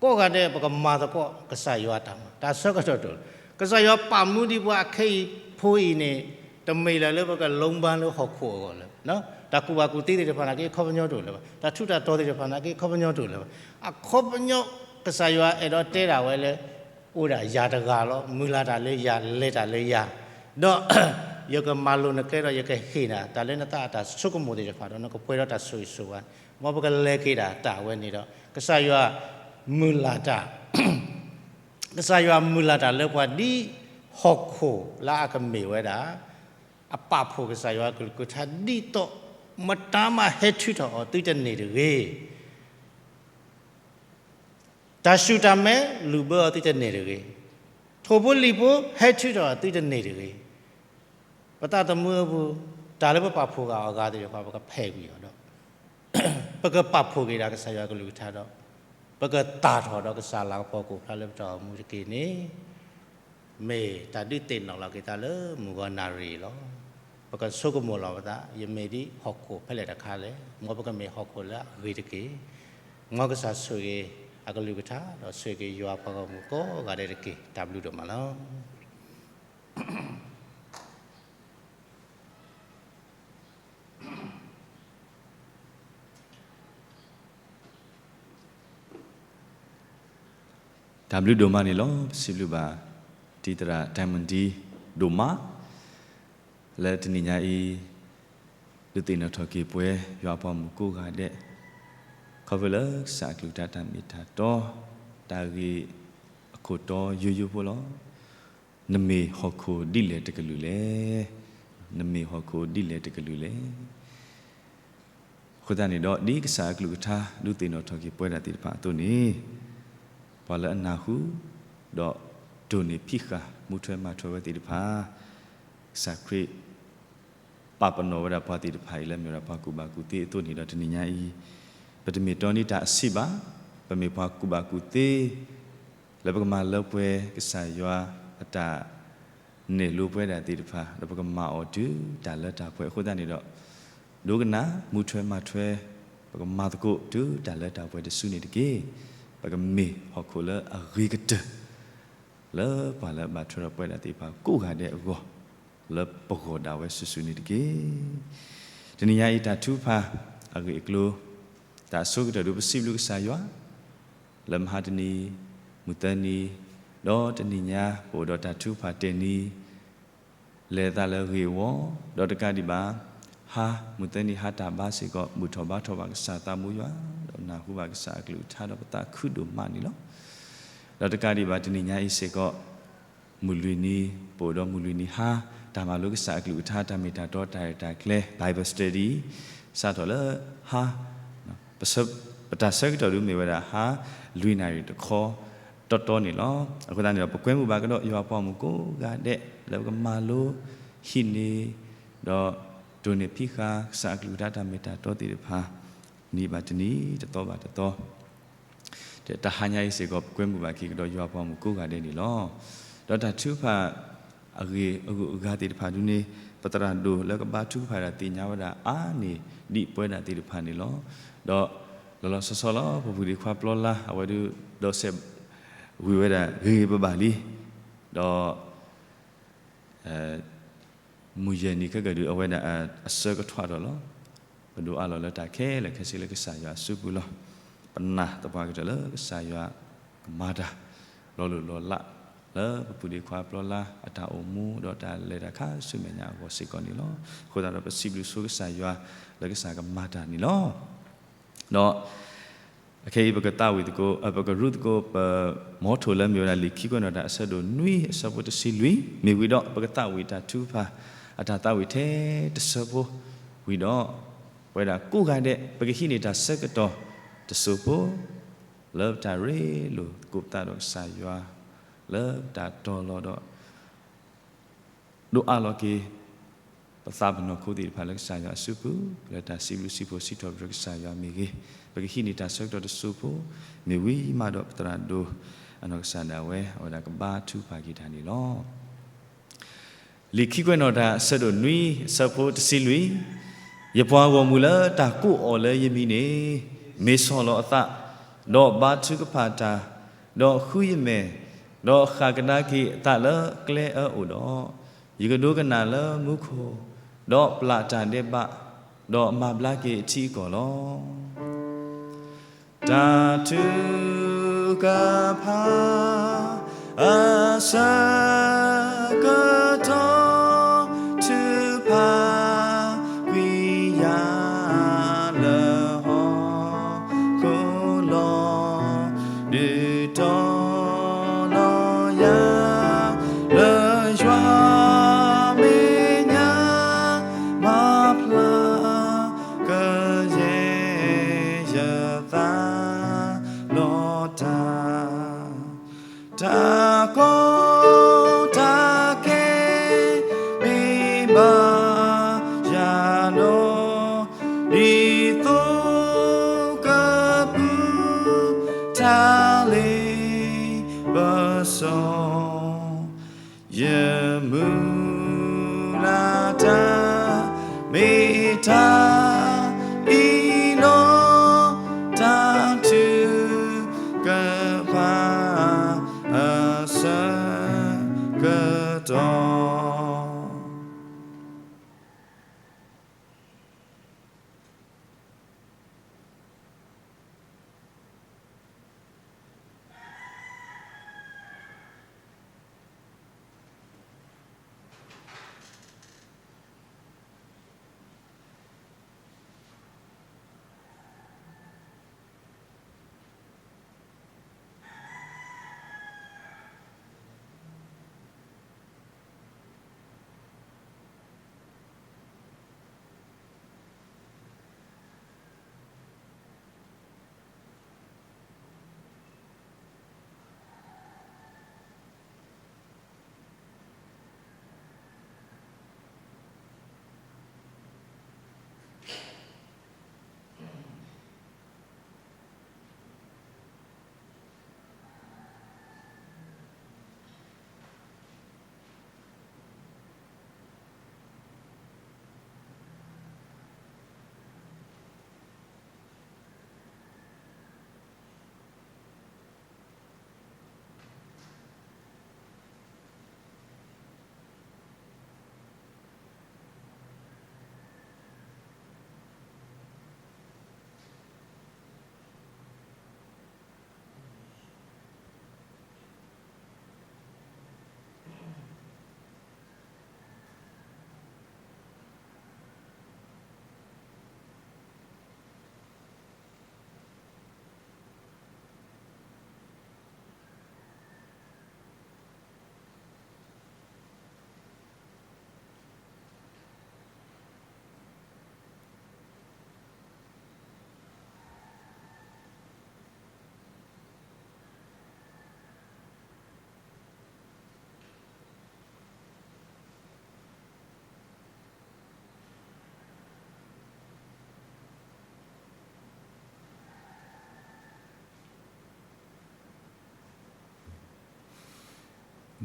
ကိးဂၤဒဲးပကမၤသကိးကစၢ်ယွၤတၢ်မၤ တၢ်ဆၢကတီၢ်တအိၣ်လၢၤ. ကစၢ်ယွၤပာ်မူဒံးပှၤအခဲအံၤဖိအံၤန့ၣ် တမ့ၢ်လၢၤလၢပကလူဘၢလၢဟီၣ်ခိၣ်အဂီၢ်လၢၤ. တၢ်ကူၣ်ဘၣ်ကူၣ်သ့သ့ၣ်တဖၣ်နာ်က့ အခီပညီတအိၣ်လၢၤဘၣ်. တၢ်ထူးတၢ်တီၤသ့ၣ်တဖၣ်နာ်က့ အခီပညီတအိၣ်လၢၤဘၣ်. အခီပညီ ကစၢ်ယွၤအဲၣ်ဒိးတဲဒၣ်ဝဲလၢ အိၣ်ဒၣ်ယၤတဂၤလီၤ, မုၢ်လၢ်တၢ်လၢယၤ, လဲၤတၢ်လၢယၤ, ဒီး ယကမၤလိၤနကျဲဒီး ယကဟ့ၣ်နၤ တၢ်လၢနသးအတၢ်ဆိကမိၣ်သ့ၣ်တဖၣ်ဒီး နကပှဲၤဒီးတၢ်ဆိၣ်ဂ့ၤဆိၣ်ဝါ, မ်ပကလဲၤက့ၤဒၣ်တၢ်ဝဲန့ၣ်ဒီး ကစၢ်ယွၤမုၢ်လၢ်တၢ် ကစၢ်ယွၤမုၢ်လၢ်တၢ်လၢပှၤဒ်ဟီၣ်ခိၣ်လၢအကမ့ၢ်ဝဲဒၣ် အပာ်ဖှိၣ်ကစၢ်ယွၤကလုၢ်ကထါ ဒ်သိးမတၤမးဟဲထုးထီၣ်အီၤသုတန့ၢ်တဂ့ၤ. တၢ်ဆူၣ်တၢ်မဲ လူၤဘၢအီၤသုတန့ၢ်တဂ့ၤ. ထိၣ်ဖိလံၣ်ဖိ ဟဲထုးထီၣ်အီၤသုတန့ၢ်တဂ့ၤ. ပသးသမူအပူၤ တၢ်လၢပပာ်ဖှိၣ်ဂၤအီၤဂၤသ့ၣ်တဖၣ် ပကဖဲးကွံာ်အီၤဒီး ပကပာ်ဖှိၣ်က့ၤဒၣ်ကစၢ်ယွၤကလုၢ်ကထါဒီး ပကသၣ်ထီၣ်ဒီးကစၢ်လၤကပီၤကိၣ်ဖျါလၢပတၢ်အိၣ်မူတက့ၢ်န့ၣ် မ့ၢ်တၢ်ဒုးသ့ၣ်နီၣ်လီၤက့ၤသးလၢမုၢ်ဂီၤနၣ်ရံၣ်အံၤလီၤ. ပကဆိကမိၣ်လီၤပသး ယမ့ၢ်ဒ်ဟီၣ်ခိၣ်ဖဲလဲၣ်တခါလဲၣ်, မ်ပကမ့ၢ်ဟီၣ်ခိၣ်လၢအဂ့ၤတက့ၢ်. မ်ကစၢ်ဆိၣ်ဂ့ၤအကလုၢ်ကထါ ဒီးဆိၣ်ဂ့ၤက့ၤယွၤပှၤဂီၢ်မုၢ်ကိးဂၤဒဲးတက့ၢ်. တၢ်ဘျုးဒိၣ်မးလီၤ. တၢ်ဘျုးဒိၣ်မးန့ၣ်လီၤ. ပစံးဘျုးဘၣ် တံၤသရၣ် တၢ်မုၢ်တံၤ ဒိၣ်မး လၢတနံၤညါအံၤ ဒုးသ့ၣ်နီၣ်ထီၣ်က့ၤပှၤ ယွၤအပှၤမုၣ်ကိးဂၤဒဲး ခီဖျိလၢကစၢ်အကလုၢ်ကထါတၢ်မ့ၢ်တၢ်တီ တၢ်ဂ့ၢ်အခိၣ်တီယိယိဖိလီၤ. နမ့ၢ်ဟီၣ်ခိၣ်ဒ်လဲၣ်တကလုာ်လဲၣ်. နမ့ၢ်ဟီၣ်ခိၣ်ဒ်လဲၣ်တကလုာ်လဲၣ်. အဃိသတးန့ၣ်ဒီး ဒ်ကစၢ်အကလုၢ်ကထါ ဒုးသ့ၣ်နီၣ်ထီၣ်က့ၤပှၤဒၣ်သ့ၣ်တဖၣ်အသိးန့ၣ် ပှၤလၢအနၢ်ဟူ ဒီးတိၢ်န့ၢ်ဖံးဃာ် မူထွဲမၤထွဲဝဲသ့ၣ်တဖၣ် ကစၢ်ခရံာ် ပာ်ပနီၣ်ဝဲဒၣ်ပှၤသ့ၣ်တဖၣ်အံၤလၢမ့ၢ်ဝဲဒၣ်ပှၤကူၣ်ဘၣ်ကူၣ်သ့အသိးန့ၣ်ဒီး တနံၤညါအံၤ ပတမ့ၢ်တီန့ၢ်တၢ်အဆံးဘၣ်. ပမ့ၢ်ပှၤကူၣ်ဘၣ်ကူၣ်သ့ လၢပကမၤလၢပှဲၤကစၢ်ယွၤအတၢ်နဲၣ်လိပှဲၤဒၣ်သ့ၣ်တဖၣ် ဒီးပကမၤအီၤတုၤတၢ်လၢတၢ်ပှဲၤအဃိသတးန့ၣ်ဒီး ဒိကနၣ် မူထွဲမၤထွဲ ပကမၤသကိးတုၤတၢ်လၢတၢ်ပှဲၤတစုန့ၣ်တက့ၢ်. ပကမ့ၢ်ဟီၣ်ခိၣ်လၢအဂ့ၤကတၢၢ် လၢပှၤလၢအဘၣ်ထွဲဒီးပဝဲဒၣ်သ့ၣ်တဖၣ်ကိးဂၤဒဲးအဂီၢ် လၢပဂီၢ်ဒၣ်ဝဲစုာ်စုာ်န့ၣ်တက့ၢ်. တနံၤညါအံၤတၢ်ထုကဖၣ်အဂ့ၢ်အကျိၤ တၢ်အဆိကတၢၢ်ဒုးပစံးဘျုးကစၢ်ယွၤ လၢမဟါတနံၤ မုၢ်သၢနံၤ ဒီးတနံၤညါ ပအိၣ်ဒီးတၢ်ထုကဖၣ်တ့ၢ်နံၤ လဲၤသးလၢအဂ့ၢ်အဝီ ဒီးတကးဒံးဘၣ် ဟါ မုၢ်သၢနံၤဟါတၢ်ဘါစ့ၢ်ကီး ဘူၣ်ထီၣ်ဘါထီၣ်ဘၣ်ကစၢ်သးမူယွၤ ဒီးနၢ်ဟူဘၣ်ကစၢ်အကလုၢ်ကထါဒီးပသးခုဒိၣ်မးန့ၣ်လီၤ. ဒီးတကးဒံးဘၣ်တနံၤညါအံၤစ့ၢ်ကီး မုၢ်လွံၢ်နံၤ ပအိၣ်ဒီးမုၢ်လွံၢ်နံၤဟါ တၢ်မၤလိကစၢ်အကလုၢ်ကထါ တၢ်မ့ၢ်တၢ်တီ တၢ်ရဲၣ်တၢ်ကျဲၤ Bible study စးထီၣ်လၢဟါ ပတၢ်ဆၢကတီၢ်ဒုးမ့ၢ်ဝဲဒၣ်ဟါ လွံၢ်နၣ်ရံၣ်တခီ တီတီန့ၣ်လီၤ. အဃိသတးန့ၣ်ဒီး ပကွဲမုာ်ဘၣ်ကဒီးယွၤအပှၤမုၣ်ကိးဂၤဒဲး လၢပကမၤလိ ဟံးန့ၢ် ဒီးတိၢ်န့ၢ်ဖံးဃာ် ကစၢ်အကလုၢ်ကထါတၢ်မ့ၢ်တၢ်တီသ့ၣ်တဖၣ် နံၤဘၣ်တနံၤ တသီဘၣ်တသီ တဟါညါအံၤစ့ၢ်ကီး ပကွဲမုာ်ဘၣ်က့ၤကဒီးယွၤအပှၤမုၣ်ကိးဂၤဒဲးန့ၣ်လီၤ. ဒီးတၢ်ထုကဖၣ်အဂ့ၢ်အဂုၤအဂၤသ့ၣ်တဖၣ်ဒုန့ၣ် ပသရၣ်ဒိၣ်လၢကဘါထုကဖၣ်ဒၣ်သ့ၣ်ညါဝဲဒၣ်အါန့ၢ်ဒံးပဝဲဒၣ်သ့ၣ်တဖၣ်န့ၣ်လီၤ. ဒီးလီၤလီၤဆီဆီလီၤ ပပူၤဒံးခွါပျီလါ အဝဲဒုးဒီးစဲးဝံၤဝဲဒၣ်ဂ့ၤဂ့ၤဘၣ်ဘၣ်လံ. ဒီး မုၢ်ယဲၢ်နံၤခဲကဒုး အဝဲဒၣ်အဆၢကထွးဒီးလီၤ. ပဒိးအးလီၤလၢတၢ်ခဲလၢာ်ခဲဆ့လၢကစၢ်ယွၤအစုပူၤလီၤ. ပနာ်သပှၢ်ကတၢၢ်လၢကစၢ်ယွၤကမၤတၢ် လီၤလိၢ်လီၤလး လၢပပူၤဒံးခွါပျီလါ အတၢ်အိၣ်မူ ဒီးတၢ်လဲၤတၢ်ခါဆူမဲာ်ညါအဂီၢ်စ့ၢ်ကီးန့ၣ်လီၤ. အဃိသတးဒီးပစံးဘျုးဆိကစၢ်ယွၤ လၢကစၢ်ကမၤတၢ်န့ၣ်လီၤ. ဒီး အခဲအံၤ ပကသးဝံၣ်သကိး ပကရူၢ်သကိး ပမီထိၣ်လၢမ့ၢ်ဝဲဒၣ် လံာ်ခံကွဲးနီၣ်တၢ်အဆၢဒိၣ်နွံ အဆၢဖိတဆံလွံၢ် မ့ၢ်ဝံၤဒီး ပကသးဝံၣ်တၢ်ထုကဖၣ် အတၢ်သးဝံၣ်ထဲတဆၢဖိဝံၤဒီး ပဝဲဒၣ်ကိးဂၤဒဲး ပကဟံးန့ၢ်တၢ်ဆၢကတီၢ်တစိၢ်ဖိ လၢပတၢ်ရ့လိာ်သကိးပသးဒီးကစၢ်ယွၤ လၢပတၢ်တီၤလီၤဒီး ဒိးအးလီၤက့ၤ ပသးပ့ၤနီၣ်ခိသ့ၣ်တဖၣ်လၢကစၢ်ယွၤအစုပူၤ လၢတၢ်စံးဘျုးစံးဖှိၣ်စံးထီၣ်ပတြၢၤကစၢ်ယွၤမ့ၢ်ဂ့ၤ, ပကဟံးန့ၢ်တၢ်ဆၢကတီၢ်တစိၢ်ဖိ မ့ၢ်ဝံၤမးဒီးပသရၣ်ဒိၣ်အနီၢ်ကစၢ်ဒၣ်ဝဲ အဝဲဒၣ်ကဘါထုကဖၣ်က့ၤတၢ်န့ၣ်လီၤ. လံာ်ခံကွဲးနီၣ်တၢ်အဆၢဒိၣ်နွံ အဆၢဖိတဆံလွံၢ်, ယပှၤဂီၢ်မုၢ်လၢတၢ်ကိးအီၤလၢယမံၤန့ၣ်, မ့ၢ်ဆီၣ်လီၤအသး, ဒီးဘါထုကဖၣ်တၢ်, ဒီးဃုယမဲာ်, ဒီးဃၣ်ကဒါက့ၤအသးလၢကျဲအၢအိၣ်ဒီး, ယကဒိကနၣ်လၢမူခိၣ်, ဒီးပျၢ်တၢ်ဒဲးဘး, ဒီးမၤဘျါက့ၤအထံအကီၢ်လီၤ. တၢ်ထုကဖၣ်အဆၢကတီၢ်, ထုကဖၣ်ကွံာ်ယၤလၢဟီၣ်ခိၣ်လီၤ. ဒုးတီၤလီၤယၤ လၢယွၤမဲာ်ညါ, မၤဖျါကယဲၢ်ယသး လီၤတၢ်, တၢ်ကီတၢ်ခဲ မ့ၢ်ဘၣ်ယၤလီၤ, ဒ်သိကပူၤတၢ်လ့ပစီ ယမုၢ်လၢ်တၢ် မ့ၢ်တၢ်အံၤလီၤ, တၢ်ထုကဖၣ်အဆၢကတီၢ်.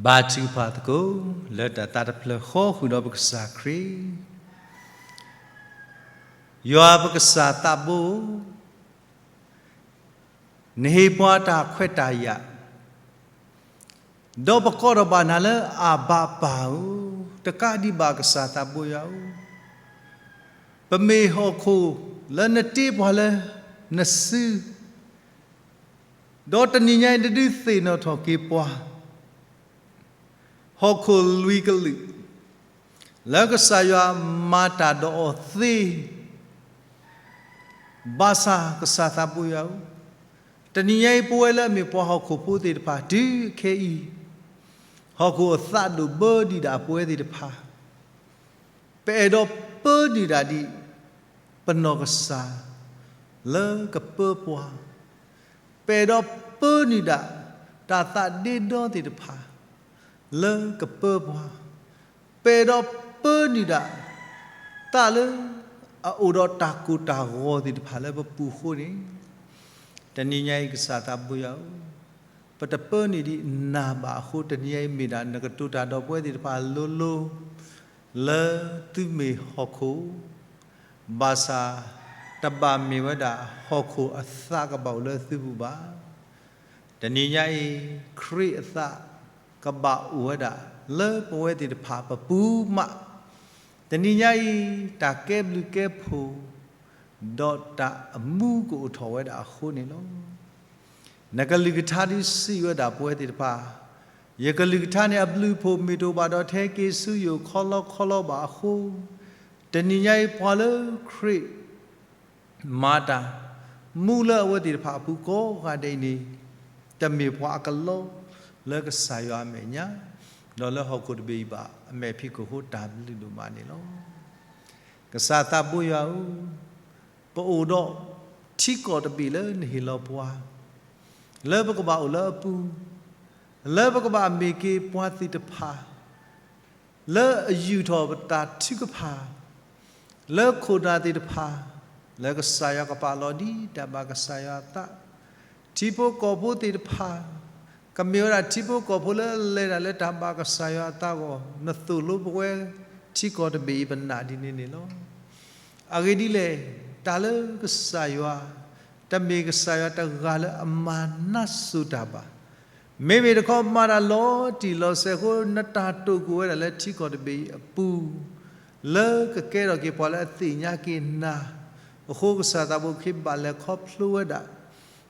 ဘါထုကဖၣ်သကိး လၢတၢ်သးတဖျၢၣ်ဃီဃုာ်ဒီးပကစၢ်ခရံာ်, ယွၤပကစၢ်သးဘိ, နဟ့ၣ်ပှၤတၢ်ခွဲးတၢ်ယာ်, ဒီးပကိးထီၣ်ဘၣ်နၤလၢအဘၣ်ပၢ်ဧၢ, တကးဒံးဘၣ်ကစၢ်သးဘိယွၤဧၢ, ပမ့ၢ်ဟီၣ်ခိၣ်လၢနတ့ပှၤလၢနစု, ဒီးတနံၤညါအံၤနဒုးသ့ၣ်နီၣ်ထီၣ်က့ၤပှၤ ဟီၣ်ခိၣ်လွံၢ်ကလုာ် လၢကစၢ်ယွၤမၤတၢ်ဒီးအီၤသ့, ဘၣ်ဆၣ်ကစၢ်သးဘိယွၤဧၢ, တနံၤညါအံၤပဝဲလၢအမ့ၢ်ပှၤဟီၣ်ခိၣ်ဖိသ့ၣ်တဖၣ် တုၤခဲအံၤ ဟီၣ်ခိၣ်အသးဒိၣ်ဘၢဒံးဒၣ်ပဝဲသ့ၣ်တဖၣ်, ပအဲၣ်ဒိးပၢနုာ်ဒၣ်ဒံး ပနီၢ်ကစၢ် လၢကပၢပှၤ, ပအဲၣ်ဒိးပၢနုာ်ဒၣ် တၢ်သးဒ့ဒီသ့ၣ်တဖၣ် လၢကပၢပှၤ, ပအဲၣ်ဒိးပၢနုာ်ဒၣ် သးလၢအအိၣ်ဒီးတၢ်ကိၢ်တၢ်ဂီၤသ့ၣ်တဖၣ်လၢပပူၤအဃိန့ၣ်, တနံၤညါအံၤကစၢ်သးဘိယွၤဧၢ, ပတပၢနုာ်ဒံးနၤဘၣ်အဃိ တနံၤညါအံၤမ့ၢ်ဒၣ်နကတိၤတၢ်ဒီးပဝဲသ့ၣ်တဖၣ်လိၤလိၤ လၢသုမ့ၢ်ဟီၣ်ခိၣ် ဘၣ်ဆၣ်တဘၣ်မ့ၢ်ဝဲဒၣ်ဟီၣ်ခိၣ်အသးကဘၣ်အိၣ်လၢသုပူၤဘၣ်. တနံၤညါအံၤ ခရံာ်အသးကဘၣ်အိၣ်ဝဲဒၣ်လၢပဝဲသ့ၣ်တဖၣ်ပပူၤမး. တနံၤညါအံၤ တၢ်ကဲဘျုးကဲဖှိၣ် ဒီးတၢ်အမူကအိၣ်ထီၣ်ဝဲဒၣ်အဃိန့ၣ်လီၤ. နကလုၢ်ကထါဒုးစံးဝဲဒၣ်ပဝဲသ့ၣ်တဖၣ်, ယကလုၢ်ကထါန့ၣ်အဘျုးအဖှိၣ်မ့ၢ်တအိၣ်ဘၣ်ဒီး တဟဲက့ၤဆူယအိၣ်ခီလီခီလီဘၣ်အဃိ, တနံၤညါအံၤပှၤလၢခရံာ်မၤတၢ်မူလၢအဝဲသ့ၣ်တဖၣ်အပူၤကိးဂၤဒဲးအံၤန့ၣ်, တမ့ၢ်ပှၤအကလီလၢကစၢ်ယွၤအမဲာ်ညါ, ဒီးလၢဟီၣ်ခိၣ်တဘ့ၣ်အံၤဘၣ်, အမဲာ်ဖံးခိၣ်ဖိတၢ်ဘျုးဒိၣ်မးန့ၣ်လီၤ. ကစၢ်သးဘိယွၤဧၢ, ပအိၣ်ဒီးထံကီၢ်တဘ့ၣ်လၢနဟ့ၣ်လီၤပှၤ, လၢပကဘၣ်အိၣ်လၢအပူၤ, လၢပကဘၣ်မ့ၢ်က့ၤပှၤသ့ၣ်တဖၣ် လၢအယူာ်ထီၣ်ပတၢ်ထုကဖၣ်, လၢခိၣ်နၢ်သ့ၣ်တဖၣ်, လၢကစၢ်ယွၤကပာ်လီၤဒ်တၢ်ဘၣ်ကစၢ်ယွၤအသး, ထံဖိကီၢ်ဖိသ့ၣ်တဖၣ်, ကမ့ၢ်ဝဲဒၣ်ထံဖိကီၢ်ဖိလၢလဲၤတၢ်လၢတၢ်ဘၣ်ကစၢ်ယွၤအသးအဂီၢ်, နသိၣ်လိပဝဲထံကီၢ်တဘ့ၣ်အံၤပနာ်ဒ်န့ၣ်န့ၣ်လီၤ. အဂ့ၢ်ဒ်လဲၣ်, တၢ်လၢကစၢ်ယွၤ, တမ့ၢ်ကစၢ်ယွၤတဂၤလၢအမၤနၢ်စိၤတၢ်ဘၣ်. မ့မ့ၢ်တခီမၤတၢ်လီၤတံၢ်လီၤဆဲးအဃိ နတၢ်တိာ်ကွံာ်ဝဲဒၣ်လၢထံကီၢ်တဘ့ၣ်အံၤအပူၤ, လၢကကဲထီၣ်က့ၤပှၤလၢအသ့ၣ်ညါက့ၤနၤ, အဃိကစၢ်သးဘိခဲအံၤဘၣ်လဲၤခီဖျိဝဲဒၣ်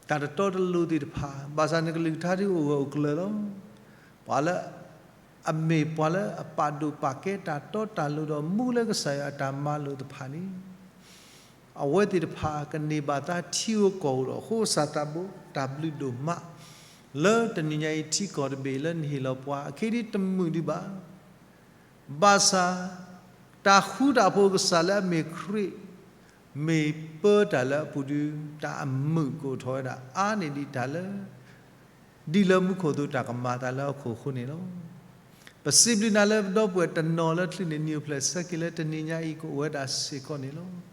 တၢ်တတီတလိၤသ့ၣ်တဖၣ်, ဘၣ်ဆၣ်နကလုၢ်ကထါဒုးအိၣ်ဂၢၢ်အိၣ်ကျၢၤလီၤ. ပှၤလၢ အမ့ၢ်ပှၤလၢအပာ်ဒိၣ်ပာ်ကဲတၢ်တီတၢ်လိၤဒီးမူလၢကစၢ်ယွၤအတၢ်မၤလိာ်တဖၣ်န့ၣ်, အဝဲသ့ၣ်တဖၣ်ကန့ၢ်ဘၣ်သါထံဧိၤကီၢ်ဧိၤဒီး အဃိကစၢ်သးဘိတၢ်ဘျုးဒိၣ်မး, လၢတနံၤညါအံၤထံကီၢ်တဘ့ၣ်လၢနဟ့ၣ်လီၤပှၤအခံဒ်တမုာ်ဒံးဘၣ် ဘၣ်ဆၣ်, တၢ်ဃူတၢ်ဖိးကစၢ်လၢအမ့ၢ်ခရံာ်, မ့ၢ်ပၢတၢ်လၢအပူၤဒုး, တၢ်အမုာ်ကအိၣ်ထီၣ်ဝဲဒၣ်အါန့ၢ်ဒံးတၢ်လၢ ဒ်လၢမူခိၣ်အသိးတၢ်ကမၤအသးလၢဟီၣ်ခိၣ်အဃိန့ၣ်လီၤ. ပစံးဘျုးနၤလၢပဒီပုၢ်ဝဲၢ်တနီၤလၢချုးန့ၣ် နံၣ်အိၣ်ဖျဲၣ်ဆၢက့ၤလၢတနံၤညါအံၤကအိၣ်ဝဲဒၣ်စ့ၢ်ကီးန့ၣ်လီၤ.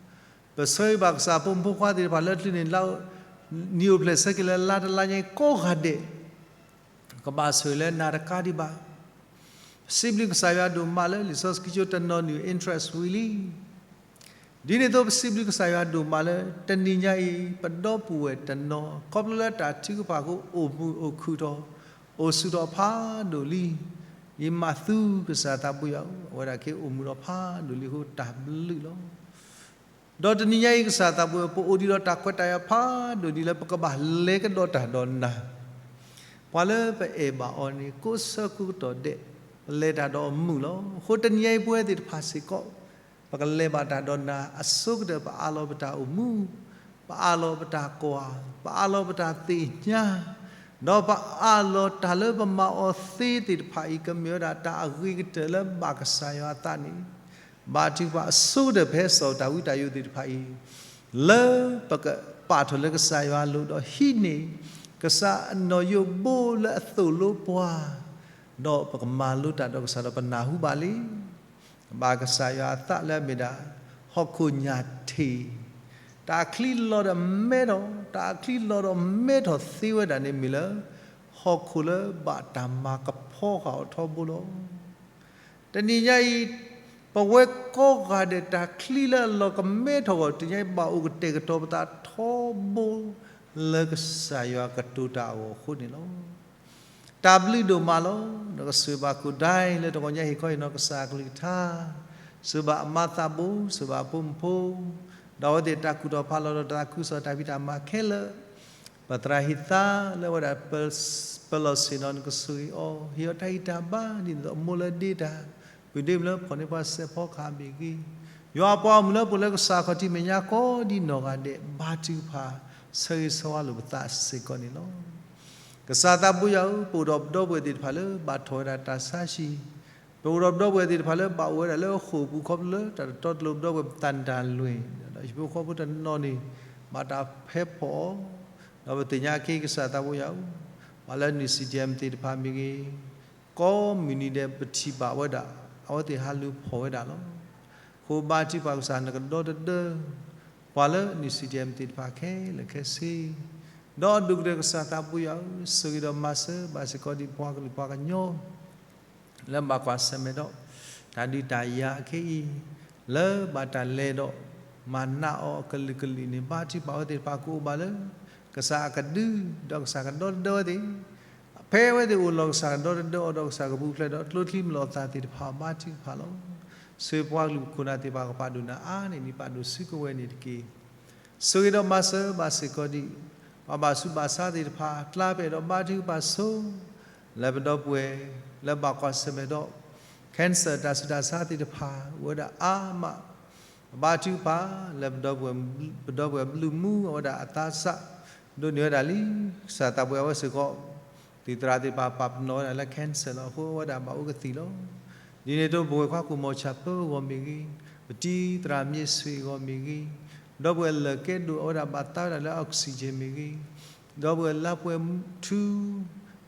ပဆၢဂ့ၤဘၣ်ကစၢ်ဖိမုၣ်ဖိခွါသ့ၣ်တဖၣ်လၢချုးန့ၣ် နံၣ်အိၣ်ဖျဲၣ်ဆၢက့ၤလၢလါတလါညါအံၤကိးဂၤဒဲး ကဘၣ်ဆိၣ်ဂ့ၤလၢနၤတကးဒံးဘၣ်. ပစံးဘျုးကစၢ်ယွၤဒိၣ်မးလၢလံာ်စီဆှံကၠိတနီၤနုာ် interest ဝံၤလံ. ဒ်န့ၣ်အသိးပစံးဘျုးကစၢ်ယွၤဒိၣ်မးလၢ တနံၤညါအံၤ ပဒီပုၢ်ဝဲၢ်တနီၤ ခီဖျိလၢတၢ်ထုကဖၣ်အဃိ အိၣ်မုာ်အိၣ်ခုၣ်ထီၣ် အိၣ်ဆူၣ်ထီၣ်ဖးဒိၣ်လံ. ယမၤသူကစၢ်သးဘိယွၤဧၢ, အဝဲဒၣ်က့ၤအိၣ်မုာ်ထီၣ်ဖးဒိၣ်လံအဃိ တၢ်ဘျုးလီၤ. ဒီးတနံၤညါအံၤကစၢ်သးဘိ ပအိၣ်ဒံးဒီးတၢ်ခွဲးတၢ်ယာ်ဖးဒိၣ်ဒ်လၢပကဘၣ်လဲၤကဒီးတၢ်ဒီးနၤ, ပှၤလၢပအဲၣ်ဘၣ်အီၤန့ၣ် ကိးဆၢကိးကတီၢ်ဒဲး ပလဲၤတၢ်ဒီးအမုာ်လီၤ. အဃိတနံၤညါအံၤပဝဲသ့ၣ်တဖၣ်စ့ၢ်ကီး ပကလဲၤဘၣ်တၢ်ဒီးနၤ အဆိကတၢၢ်ပအးလီၤပတၢ်အိၣ်မူ, ပအးလီၤပတၢ်ကွၢ်, ပအးလီၤပတၢ်သ့ၣ်ညါ, ဒီးပအးလီၤတၢ်လၢပမၤအီၤသ့သ့ၣ်တဖၣ်အံၤ ကမ့ၢ်ဝဲဒၣ်တၢ်အဂ့ၤကတၢၢ်လၢဘၣ်ကစၢ်ယွၤအသးန့ၣ်, ဘါထုကဖၣ်အဆိကတၢၢ်ဖဲစီၤဒၤဝံးတၢ်ယိးသ့ၣ်တဖၣ်အံၤ, လၢပကပာ်ထီၣ်လၢကစၢ်ယွၤအလိၤဒီးဟံးန့ၢ် ကစၢ်အနီၣ်ယိးဘိလၢအသိၣ်လိပှၤ, ဒီးပကမၤလိတၢ်ဒီးကစၢ်ဒီးပနၢ်ဟူဘၣ်လံ. ဘၣ်ကစၢ်ယွၤအသးလၢအမ့ၢ်ဒၣ် ဟီၣ်ခိၣ်ညၣ်ထံး, တၢ်အချံလီၤဒီးမဲထီၣ်, တၢ်အချံလီၤဒီးမဲထီၣ်သ့ဝဲဒၣ်န့ၣ်မ့ၢ်လၢ ဟီၣ်ခိၣ်လၢဘၣ်တၢ်မၤကဖီဃာ်အီၤထီဘိလီၤ. တနံၤညါအံၤ ပဝဲကိးဂၤဒဲးတၢ်ချံလၢအလီၤကမဲထီၣ်အဂီၢ် တနံၤညါအံၤဘၣ်အိၣ်ကတဲာ်ကတီၤပသးထီဘိ လၢကစၢ်ယွၤကတိၤတၢ်အဂီၢ်အဃိန့ၣ်လီၤ. တၢ်ဘျုးဒိၣ်မးလီၤ. ဒီးကဆိၣ်ဂ့ၤဘၣ်ကိၣ်ဒဲးလၢတဂီၤညါဟ့ၣ်ခီဟ့ၣ်နီၤကစၢ်အကလုၢ်ကထါ, ဆိၣ်ဂ့ၤဘၣ်အမါသးဘိ, ဆိၣ်ဂ့ၤဘၣ်အဖိမုၣ်ဖိ, ဒီးအဝဲသ့ၣ်တၢ်ကူၣ်ထီၣ်ဖးလီၤဒီးတၢ်သးခုကစီၣ်တၢ်ဖံးတၢ်မၤခဲလၢာ်, ပသရၣ်ဟံးသါလၢအဝဲဒၣ် ပလီၢ်ဆ့ၣ်နီၤ နကဆိၣ်ဂ့ၤအီၤ, ဟ့ၣ်အီၤတၢ်ဂံၢ်တၢ်ဘါဒ်သိးအမိၢ်လၢဒ့တၢ်, ပုၢ်ဒ့မုၣ်လၢဖီၣ်န့ၢ်ပှၤစဲးဖီကဟၣ်ဘ့ၣ်ဂ့ၤ, ယွၤအပှၤဂီၢ်မုၢ်လၢပအိၣ်လၢကစၢ်ခီၣ်ထံးမဲာ်ညါကိးဒ်နီၢ်ဂၤဒဲး ဘါထုကဖၣ် ဆၢဂ့ၤဆၢဝါလိာ်ပသးစ့ၢ်ကီးန့ၣ်လီၤ. ကစၢ်သးဘိယွၤဧၢ, ပအိၣ်ဒီးပဒီပုၢ်ဝဲၢ်သ့ၣ်တဖၣ်လၢဘၣ်ထီၣ်ဝဲဒၣ်တၢ်ဆါဟံၣ်, ပအိၣ်ဒီးပဒီပုၢ်ဝဲၢ်သ့ၣ်တဖၣ်လၢဘၣ်အိၣ်ဝဲဒၣ်လၢဃိာ်ပူၤခီဖျိလၢတၢ်တတီတလိၤ ပဒီပုၢ်ဝဲၢ်ပသးနံၣ်တၢ်လွံၢ်, ဒီးဟံၣ်ဖိဃီဖိတနီၤန့ၣ် ဘၣ်တၢ်ဖဲဖီၣ်အီၤ, ဒီးပသ့ၣ်ညါက့ၤကစၢ်သးဘိယွၤဧၢ, ပှၤလၢ New C G M သ့ၣ်တဖၣ်မ့ၢ်ဂ့ၤ, ကိးမုၢ်နံၤဒဲးပထံၣ်ဘၣ်ဝဲဒၣ် အဝဲသ့ၣ်ဟးလူၤဖီၣ်ဝဲဒၣ်လီၤ. အဃိဘါထုကဖၣ်ကစၢ်နကဒီတဒၢ ပှၤလၢ New C G M သ့ၣ်တဖၣ်ခဲလၢာ်ခဲဆ့, ဒီးအဒိၣ်ကတၢၢ်ကစၢ်သးဘိယွၤဧၢ, ဆိၣ်ဂ့ၤဒီးမၤစၢၤဘၣ်စ့ၢ်ကီးဒံးပှၤကလုာ်ပှၤကညီ လၢဘၣ်ကွၢ်ဆၢၣ်မဲာ်ဒီး တၢ်ဒုးတၢ်ယၤအခဲအံၤ, လၢဘၣ်တၢ်လဲၤဒီး မၤနးအီၤအကလုာ်ကလုာ်န့ၣ် ဘါထုကဖၣ်ဝဲသ့ၣ်တဖၣ်ကအိၣ်ဘၣ်လၢ ကစၢ်အကဒု ဒီးကစၢ်ကဒီတဒၢဝဲသ့ၣ်, ဖဲအဝဲသ့ၣ်အိၣ်လီၤကစၢ်ကဒီတဒၢအီၤဒီး ကစၢ်ကပူၤဖျဲးဒီး ကျိချံမျိာ်သၣ်သ့ၣ်တဖၣ် ဘါထုကဖၣ်လီၤ. ဆိၣ်ဂ့ၤပှၤကလုာ်ခိၣ်နၢ်သ့ၣ်တဖၣ် ကပာ်ဒိၣ်နၤအါန့ၢ်ဒံး ပာ်ဒိၣ်စုကဝဲၤန့ၣ်တက့ၢ်. ဆိၣ်ဂ့ၤဒီးမၤစၢၤဘၣ်စ့ၢ်ကီးဒံး ပှၤဘၣ်ဆူးဘၣ်ဆါသ့ၣ်တဖၣ် ကျါဖဲဒီးဘါထုကဖၣ်ဆိ လၢပဒီပုၢ်ဝဲၢ် လၢဘၣ်ကွၢ်ဆၢၣ်မဲာ်ဒီး cancer တၢ်ဆူးတၢ်ဆါသ့ၣ်တဖၣ် အိၣ်ဝဲဒၣ်အါမး ပဘါထုကဖၣ် လၢပဒီပုၢ်ဝဲၢ် ပဒီပုၢ်ဝဲၢ်ဘျုးမူ အဝဲဒၣ်အသးစၢ် ဒိးန့ၢ်ဝဲဒၣ်လံ. ကစၢ်သးပှၢ်အဝဲစ့ၢ်ကီး သံၣ်သရၣ်သ့ၣ်တဖၣ် ပာ်ပနီၣ်ဝဲဒၣ်လၢ cancer လီၤ. အဃိအဝဲဒၣ်ဘၣ်အိၣ်ကသံၣ်လီၤ. ဒ်န့ၣ်အသိး ပဝဲၢ်ခွါကူၣ်မီၤဆၣ်ဖၢအဂီၢ်မ့ၢ်ဂ့ၤ, ပတံၤသရၣ်မ့ၢ်ဆွ့ၣ်အဂီၢ်မ့ၢ်ဂ့ၤ, ဒီပုၢ်ဝဲၢ်လၢာ်ကဲဒိၣ် အဝဲဒၣ်ဘၣ်သါဝဲဒၣ်လၢ oxygen မ့ၢ်ဂ့ၤ, ဒီပုၢ်ဝဲၢ်လါပှဲၤထူ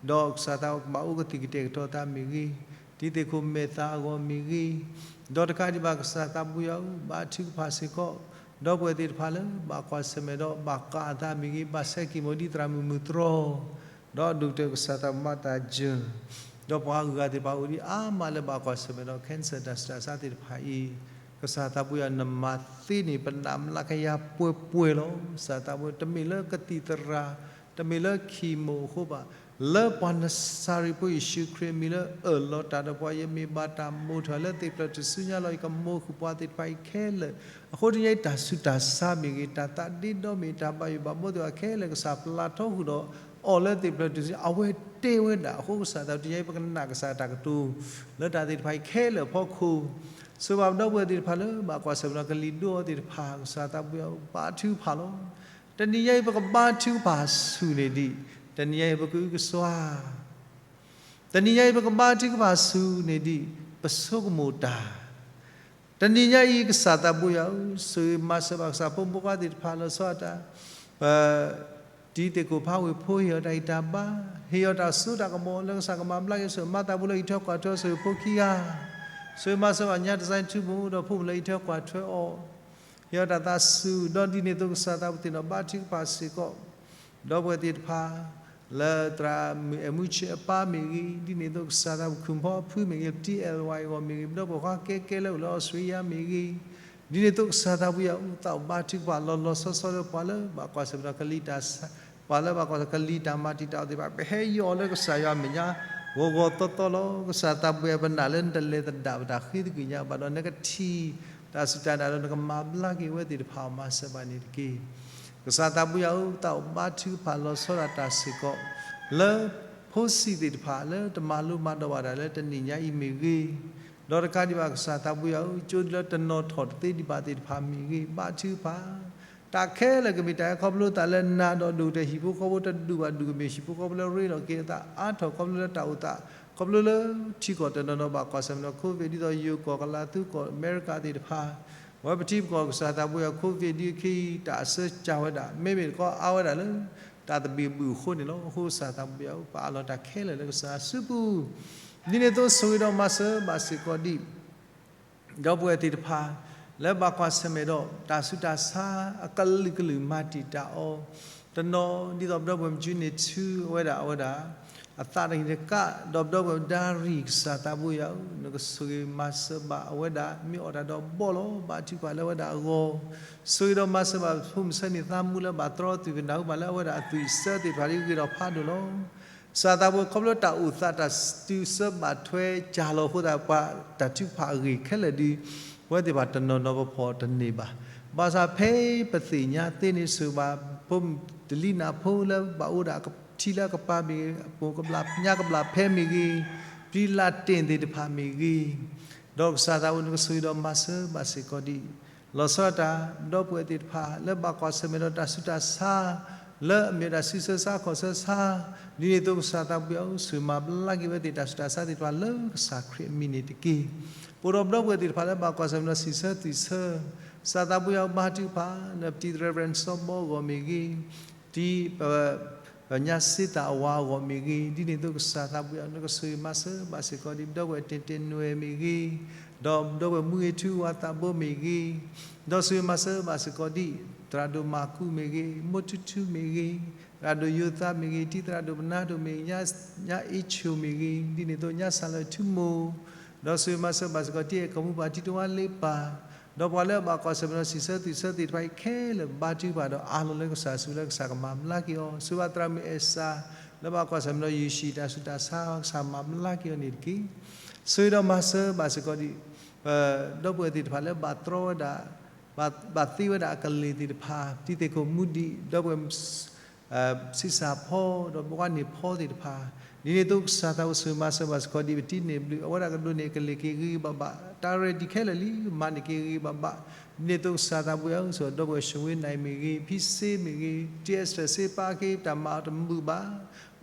ဒီးကစၢ်သးဘၣ်အိၣ်ကသံၣ်ကတဲာ်ကတီၤသးမ့ၢ်ဂ့ၤ, တံၤသကိးမဲာ်သၣ်အဂီၢ်မ့ၢ်ဂ့ၤ, ဒီးတကးဒံးဘၣ် ကစၢ်သးပှၢ်ဧၢ ဘါထုကဖၣ်စ့ၢ်ကီး ဒီပုၢ်ဝဲၢ်သ့ၣ်တဖၣ်လၢ ဘၣ်ကွၢ်ဆၢၣ်မဲာ်ဒီး ဘၣ်ဃးအသးမ့ၢ်ဂ့ၤ, ဘၣ်ဆဲးက့ၤမိၣ်ဒ်သရၣ်မုၣ်မုၢ်တြီၤ, ဒီးဒိၣ်ကတၢၢ် ကစၢ်သးဘၣ်မၤတၢ်ယၢၤ, ဒီးပှၤဂုၤဂၤသ့ၣ်တဖၣ်အိၣ်ဒံးအါမးလၢဘၣ်ကွၢ်ဆၢၣ်မဲာ်ဒီး cancer တၢ်ဆူးတၢ်ဆါသ့ၣ်တဖၣ်အံၤ, ကစၢ်သးပှၢ်ဧၢ နမၤသ့န့ၣ် ပနာ်မလးကယၤပှဲၤပှဲၤလီၤ. ကစၢ်သးပှၢ် တမ့ၢ်လၢကသံၣ်သရၣ်, တမ့ၢ်လၢ chemo အဃိဘၣ်, လၢပှၤနစၤရ့းဖိယ့ၣ်ၡူးခရံာ်အမံၤလၢအၢၣ်လီၤတၢ်ဒီးပှၤ ယမ့ၢ်ဘၣ်တၢ်မိၣ်ထီၣ်လၢသ့ၣ်ဖျၢၣ်ထူၣ်စုညါလီၤ ယကမိၣ်ဃုာ်ပှၤသ့ၣ်တဖၣ်အံၤခဲလၢာ်, အဃိတနံၤအံၤ တၢ်ဆူးတၢ်ဆါမ့ၢ်ဂ့ၤ, တၢ်သးဒ့ဒီမ့ၢ်ဂ့ၤ, တၢ်ဘၣ်ယိၣ်ဘၣ်ဘီသ့ၣ်တဖၣ်ခဲလၢာ် ကစၢ်ပျၢ်ထီဃုာ်ဒီးအီၤလၢသ့ၣ်ဖျၢၣ်ထူၣ်စုညါ အဝဲတဲဝဲဒၣ်. အဃိကစၢ်သးတနံၤအံၤ ပကနၣ်ကစၢ်တၢ်ကတိၤ လၢတၢ်သ့ၣ်တဖၣ်အံၤခဲလၢာ်အဖီခိၣ်, ဆိၣ်ဂ့ၤဘၣ်ပဒီပုၢ်ဝဲၢ်သ့ၣ်တဖၣ်လၢ ဘၣ်ကွၢ်ဆၢၣ်မဲာ်ဒီးကလံၤဒိအီၤသ့ၣ်တဖၣ် ကစၢ်သးပှၢ်ဧၢ ဘါထုကဖၣ်လီၤ. တနံၤညါအံၤ ပကဘါထုကဖၣ်ဆူၣ်န့ၢ်ဒံး, တနံၤညါအံၤ ပကအုကစွါ, တနံၤညါအံၤ ပကဘါထုကဖၣ်ဆူၣ်န့ၢ်ဒံး ပဆိကမိၣ်တၢ်, တနံၤညါအံၤ ကစၢ်သးပှၢ်ဧၢ ဆိၣ်ဂ့ၤမၤစၢၤဘၣ်ကစၢ်ဖိမုၣ်ဖိခွါသ့ၣ်တဖၣ် လီၤဆီဒၣ်တၢ်, ပ တံၤသကိးဖးဝ့ၢ်ဖိ ဟ့ၣ်အီၤတၢ်ဂံၢ်တၢ်ဘါ, ဟ့ၣ်အီၤတၢ်စိတၢ်ကမီၤလၢကစၢ်ကမၤဘျါက့ၤ ဆိၣ်ဂ့ၤမၤသးပူၤလၢအံးထွဲကွၢ်ထွဲ ဆိၣ်ဂ့ၤဖိခံဂၤ, ဆိၣ်ဂ့ၤမၤစၢၤဘၣ်ညါတစဲထူမိၢ် ဒီးဖိမုၣ်လၢအံးထွဲကွၢ်ထွဲအီၤ, ဟ့ၣ်အီၤတၢ်သးစူၤ ဒီးဒ်န့ၣ်အသိး ကစၢ်သးပှၢ်သ့ၣ်နီၣ်ဘါထုကဖၣ်စ့ၢ်ကီး ဒီပုၢ်ဝဲၢ်သ့ၣ်တဖၣ် လၢသရၣ်မုၣ်အဲၣ်မူဆ့အပၢ်မ့ၢ်ဂ့ၤ, ဒ်န့ၣ်အသိးကစၢ်သးပှၢ် ခုၣ်ဖီအဖုမ့ၢ်ဂ့ၤ, ပတံၤအဲၣ်ဝါအဂီၢ်မ့ၢ်ဂ့ၤ, ဒီပုၢ်ဝဲၢ်ခွါကဲကဲလၢအိၣ်လၢအီစထြ့လယါမ့ၢ်ဂ့ၤ, ဒ်န့ၣ်အသိးကစၢ်သးပှၢ်ဧၢ သးအိၣ်ဘါထုကဖၣ်လီၤလီၤဆီဆီလၢပှၤလၢဘၣ်ကွၢ်ဆၢၣ်မဲာ်ဒီးကလံၤတၢ်ဆါ, ပှၤလၢဘၣ်ကွၢ်ဆၢၣ်ကလံၤတၢ်မၤတံာ်တာ်အီၤသ့ၣ်တဖၣ် ပဟဲယီၢ်အီၤလၢကစၢ်ယွၤအမဲာ်ညါ ဂီၤဂီၤသီသီလီၤ. ကစၢ်သးပှၢ်ဧၢ ပနာ်လၢနတလဲၤသဒၣ်ပတၢ်ဃ့သကွံာ်ညါဘၣ်ဒီး နကထံၣ်တၢ်စူၢ်တၢ်နာ်ဒီး နကမၤဘျါက့ၤဝဲသ့ၣ်တဖၣ်အီၤ မၤစၢၤဘၣ်န့ၣ်တက့ၢ်. ကစၢ်သးပှၢ်ဧၢ သးအိၣ်ဘါထုကဖၣ်လီၤဆီဒၣ်တၢ်စ့ၢ်ကီး လၢဖိဆံးသ့ၣ်တဖၣ် လၢတမၤလိမၤဒိးဘၣ်တၢ်လၢတနံၤညါအံၤမ့ၢ်ဂ့ၤ, ဒီးတကးဒံးဘၣ် ကစၢ်သးပှၢ်ဧၢ ကၠိဒ်လၢတနီၤထီၣ်တသ့ဒံးဘၣ်သ့ၣ်တဖၣ်မ့ၢ်ဂ့ၤ, ဘါထုကဖၣ် တၢ်ခဲလၢာ်ကမ့ၢ်တၢ်အဲၣ်ခီဖျိသးလၢနၤဒီး ဒိၣ်ကတၢၢ်ဟံၣ်ဖိဃီဖိတဒူၣ်ဘၣ်ဒူၣ်ကမ့ၢ်ဟံၣ်ဖိဃီဖိလၢရ့လိာ်က့ၤအသးအါထီၣ် ခီဖျိလၢတၢ်အိၣ်သး ခီဖျိလၢထံကီၢ်တနီၤနီၤဘၣ်ကွၢ်ဆၢၣ်မဲာ်ဒီး COVID ဒ်သိးယိၤကီၢ် ကလၤသူကီၢ် အမဲရကၤသ့ၣ်တဖၣ် ဝဲပထံပကီၢ် ကစၢ်သးပှၢ်ဧၢ COVID ဒ်အခဲအံၤ တၢ်အစၢကၢ်ဝဲဒၣ် မ့မ့ၢ်တခီအါဝဲဒၣ်လၢ တၢ်သဘံၣ်ဘုၣ်အဃိန့ၣ်လီၤ. အဃိကစၢ်သးပှၢ်ဧၢ ပအးလီၤတၢ်ခဲလၢာ်လၢကစၢ်အစုပူၤ, ဒ်န့ၣ်အသိးဆိၣ်ဂ့ၤဒီးမၤစၢၤဘၣ်စ့ၢ်ကီးဒံး ဒီပုၢ်ဝဲၢ်သ့ၣ်တဖၣ် လၢဘၣ်ကွၢ်ဆၢၣ်မဲာ်ဒီး တၢ်ဆူးတၢ်ဆါအကလုာ်ကလုာ်မၤတံာ်တာ်အီၤ, တနီၤဒ်သိးပဒီပုၢ်ဝဲၢ်မကုန့ၣ်ထူဝဲဒၣ်အဝဲဒၣ် အသးတဂ့ၤတကး ဒီးပဒီပုၢ်ဝဲၢ်ဒါရံၣ် ကစၢ်သးပှၢ်ဧၢ နကဆိၣ်ဂ့ၤမၤစၢၤဘၣ်အဝဲဒၣ် မ့ၢ်အီၣ်တၢ်ဒီးဘီၣ်လီၤ ဘါထုကဖၣ်လၢအဝဲဒၣ်အဂီၢ်, ဆိၣ်ဂ့ၤဒီးမၤစၢၤဘၣ်ဖိမုၣ်ဆၢန့ၣ် သးမူလၢဘၣ်တြီသုးကနၣ်ဟူဘၣ်လၢအဝဲဒၣ်အသွံၣ်အဆၢ သ့ၣ်တဖၣ်ဒ်ဂ့ၤဒီးဖးဒိၣ်လီၤ. ကစၢ်သးပှၢ် ခီဖျိတၢ်အိၣ်သးတၢ်စၢ်ဘၣ်ထွဲကၢ်လီၤအဃိသတး ပှၤတၢ်ထုကဖၣ်အဂ့ၢ်ခဲလၢာ်ဒုး ပဝဲသ့ၣ်တဖၣ်တနီၤနီၤပဖီၣ်တန့ၢ်ဘၣ်. ဘၣ်ဆၣ်ဖဲပသ့ၣ်ညါသ့န့ၣ် ဆိၣ်ဂ့ၤဘၣ်ဖိမုၣ်တလံနၢ်ဖိလၢဘၣ်အိၣ်ဒၣ်ထံလၢအကပၤမ့ၢ်ဂ့ၤ, အပိာ်ကဘျၣ်ညါကဘျၣ်ဖဲမ့ၢ်ဂ့ၤ, ပျံၤလၢ်တ့ၢ်သ့ၣ်တဖၣ်မ့ၢ်ဂ့ၤ, ဒီးကစၢ်သးပှၢ် နကဆိၣ်ဂ့ၤဒီးမၤစၢၤဘၣ်စ့ၢ်ကီးဒံး လီၤဆီဒၣ်တၢ် ဒီပုၢ်ဝဲၢ်သ့ၣ်တဖၣ် လၢဘၣ်ကွၢ်ဆၢၣ်မဲာ်ဒီးတၢ်ဆူးတၢ်ဆါ လၢအမ့ၢ်ဝဲဒၣ်စံးဆၢစါခီၣ်ဆၢဆါ, ဒ်န့ၣ်အသိးကစၢ်သးပှၢ်ဧၢ ဆိၣ်ဂ့ၤမၤဘျါက့ၤဝဲသ့ၣ်တၢ်ဆူးတၢ်ဆါသ့ၣ်တဖၣ်လၢကစၢ်ခရံာ်အမံၤန့ၣ်တက့ၢ်. ပအိၣ်ဒီးပဒီပုၢ်ဝဲၢ်သ့ၣ်တဖၣ်လၢဘၣ်ကွၢ်ဆၢၣ်မဲာ်ဒီးစံးဆၢသွံၣ်ဆၢ, ကစၢ်သးပှၢ်ဧၢ ဘါထုကဖၣ် လၢပတံၤ Reverend စီၤဘီအဂီၢ်မ့ၢ်ဂ့ၤ, တံၤ ပညါစ့သၣ်အဝၤအဂီၢ်မ့ၢ်ဂ့ၤ, ဒ်န့ၣ်အသိးကစၢ်သးပှၢ်ဧၢ နကဆိၣ်ဂ့ၤမၤစၢၤဘၣ်စ့ၢ်ကီးဒံး ပဒီပုၢ်ဝဲၢ်တ့ၢ်တ့ၢ်နွဲၣ်မ့ၢ်ဂ့ၤ, ဒီးပဒီပုၢ်ဝဲၢ်မူဂ့ၤထူဝါသးဘိမ့ၢ်ဂ့ၤ, ဒီးဆိၣ်ဂ့ၤမၤစၢၤဘၣ်စ့ၢ်ကီးဒံး သရၣ်ဒိၣ်မၤကူမ့ၢ်ဂ့ၤ, မိၢ်ထူထူမ့ၢ်ဂ့ၤ, သရၣ်ဒိၣ်ယိၤသးမ့ၢ်ဂ့ၤ, တံၤသရၣ်ဒိၣ်ပနါဒိၣ်မ့ၢ်ဂ့ၤ, ညါအ့ဆိၣ်မ့ၢ်ဂ့ၤ, ဒ်န့ၣ်အသိးညါစၢ်လၢထူမိၢ်, ဒီးဆိၣ်ဂ့ၤမၤစၢၤဘၣ်စ့ၢ်ကီးတံၤအဲၣ်ကီၢ်မူပၢ် တံၤတဝါလ့ပၢ်, ဒီးပှၤလၢအဘၣ်ကွၢ်ဆၢၣ်မဲာ်ဒီးစံးဆၢသံဆၢသ့ၣ်တဖၣ်အံၤခဲလၢာ် ဘါထုကဖၣ်ဒီးအးလီၤလၢကစၢ်စုလၢကစၢ်ကမၤဘျါက့ၤအီၤ, ဆိၣ်ဂ့ၤဘၣ်သရၣ်မုၣ်အဲၣ်စၢ် လၢဘၣ်ကွၢ်ဆၢၣ်မဲာ်ဒီးယုၢ်ၡံၣ်တၢ်ဆူးတၢ်ဆါ ကစၢ်မၤဘျါက့ၤအီၤန့ၣ်တက့ၢ်. ဆိၣ်ဂ့ၤဒီးမၤစၢၤဘၣ်စ့ၢ်ကီးဒံး ဒီပုၢ်ဝဲၢ်သ့ၣ်တဖၣ်လၢဘၣ်တြီဝဲဒၣ် ဘၣ်သ့ဝဲဒၣ်အကလ့ၢ်သ့ၣ်တဖၣ် တံၤသကိးမူဒံး ဒီပုၢ်ဝဲၢ် ဆံးစၢ်ဖီ ဒီးဘှါန့ၢ်ဖီသ့ၣ်တဖၣ်, ဒ်န့ၣ်အသိးကစၢ်သးဘိယွၤဆိၣ်ဂ့ၤမၤစၢၤဘၣ်စ့ၢ်ကီးဒံး ပတံၤန့ၢ်ဘျုး အဝဲဒၣ်ကဒိးန့ၢ်အကလ့ၢ်က့ၤဂ့ၤဂ့ၤဘၣ်ဘၣ်, တၢ်ရဲၣ်တံၢ်ခဲလၢာ်လံ မၤန့ၢ်က့ၤဂ့ၤဂ့ၤဘၣ်ဘၣ်, ဒ်န့ၣ်အသိးကစၢ်သးဘိယွၤဧၢ ဆိၣ်ဂ့ၤဒီပုၢ်ဝဲၢ် ၡဝ့နၢၣ်မ့ၢ်ဂ့ၤ ဖံစ့မ့ၢ်ဂ့ၤ တံၢ်အ့စတၢၢ်စ့ပာ်က့ၤ တၢ်မၤအီၤတမုာ်ဘၣ်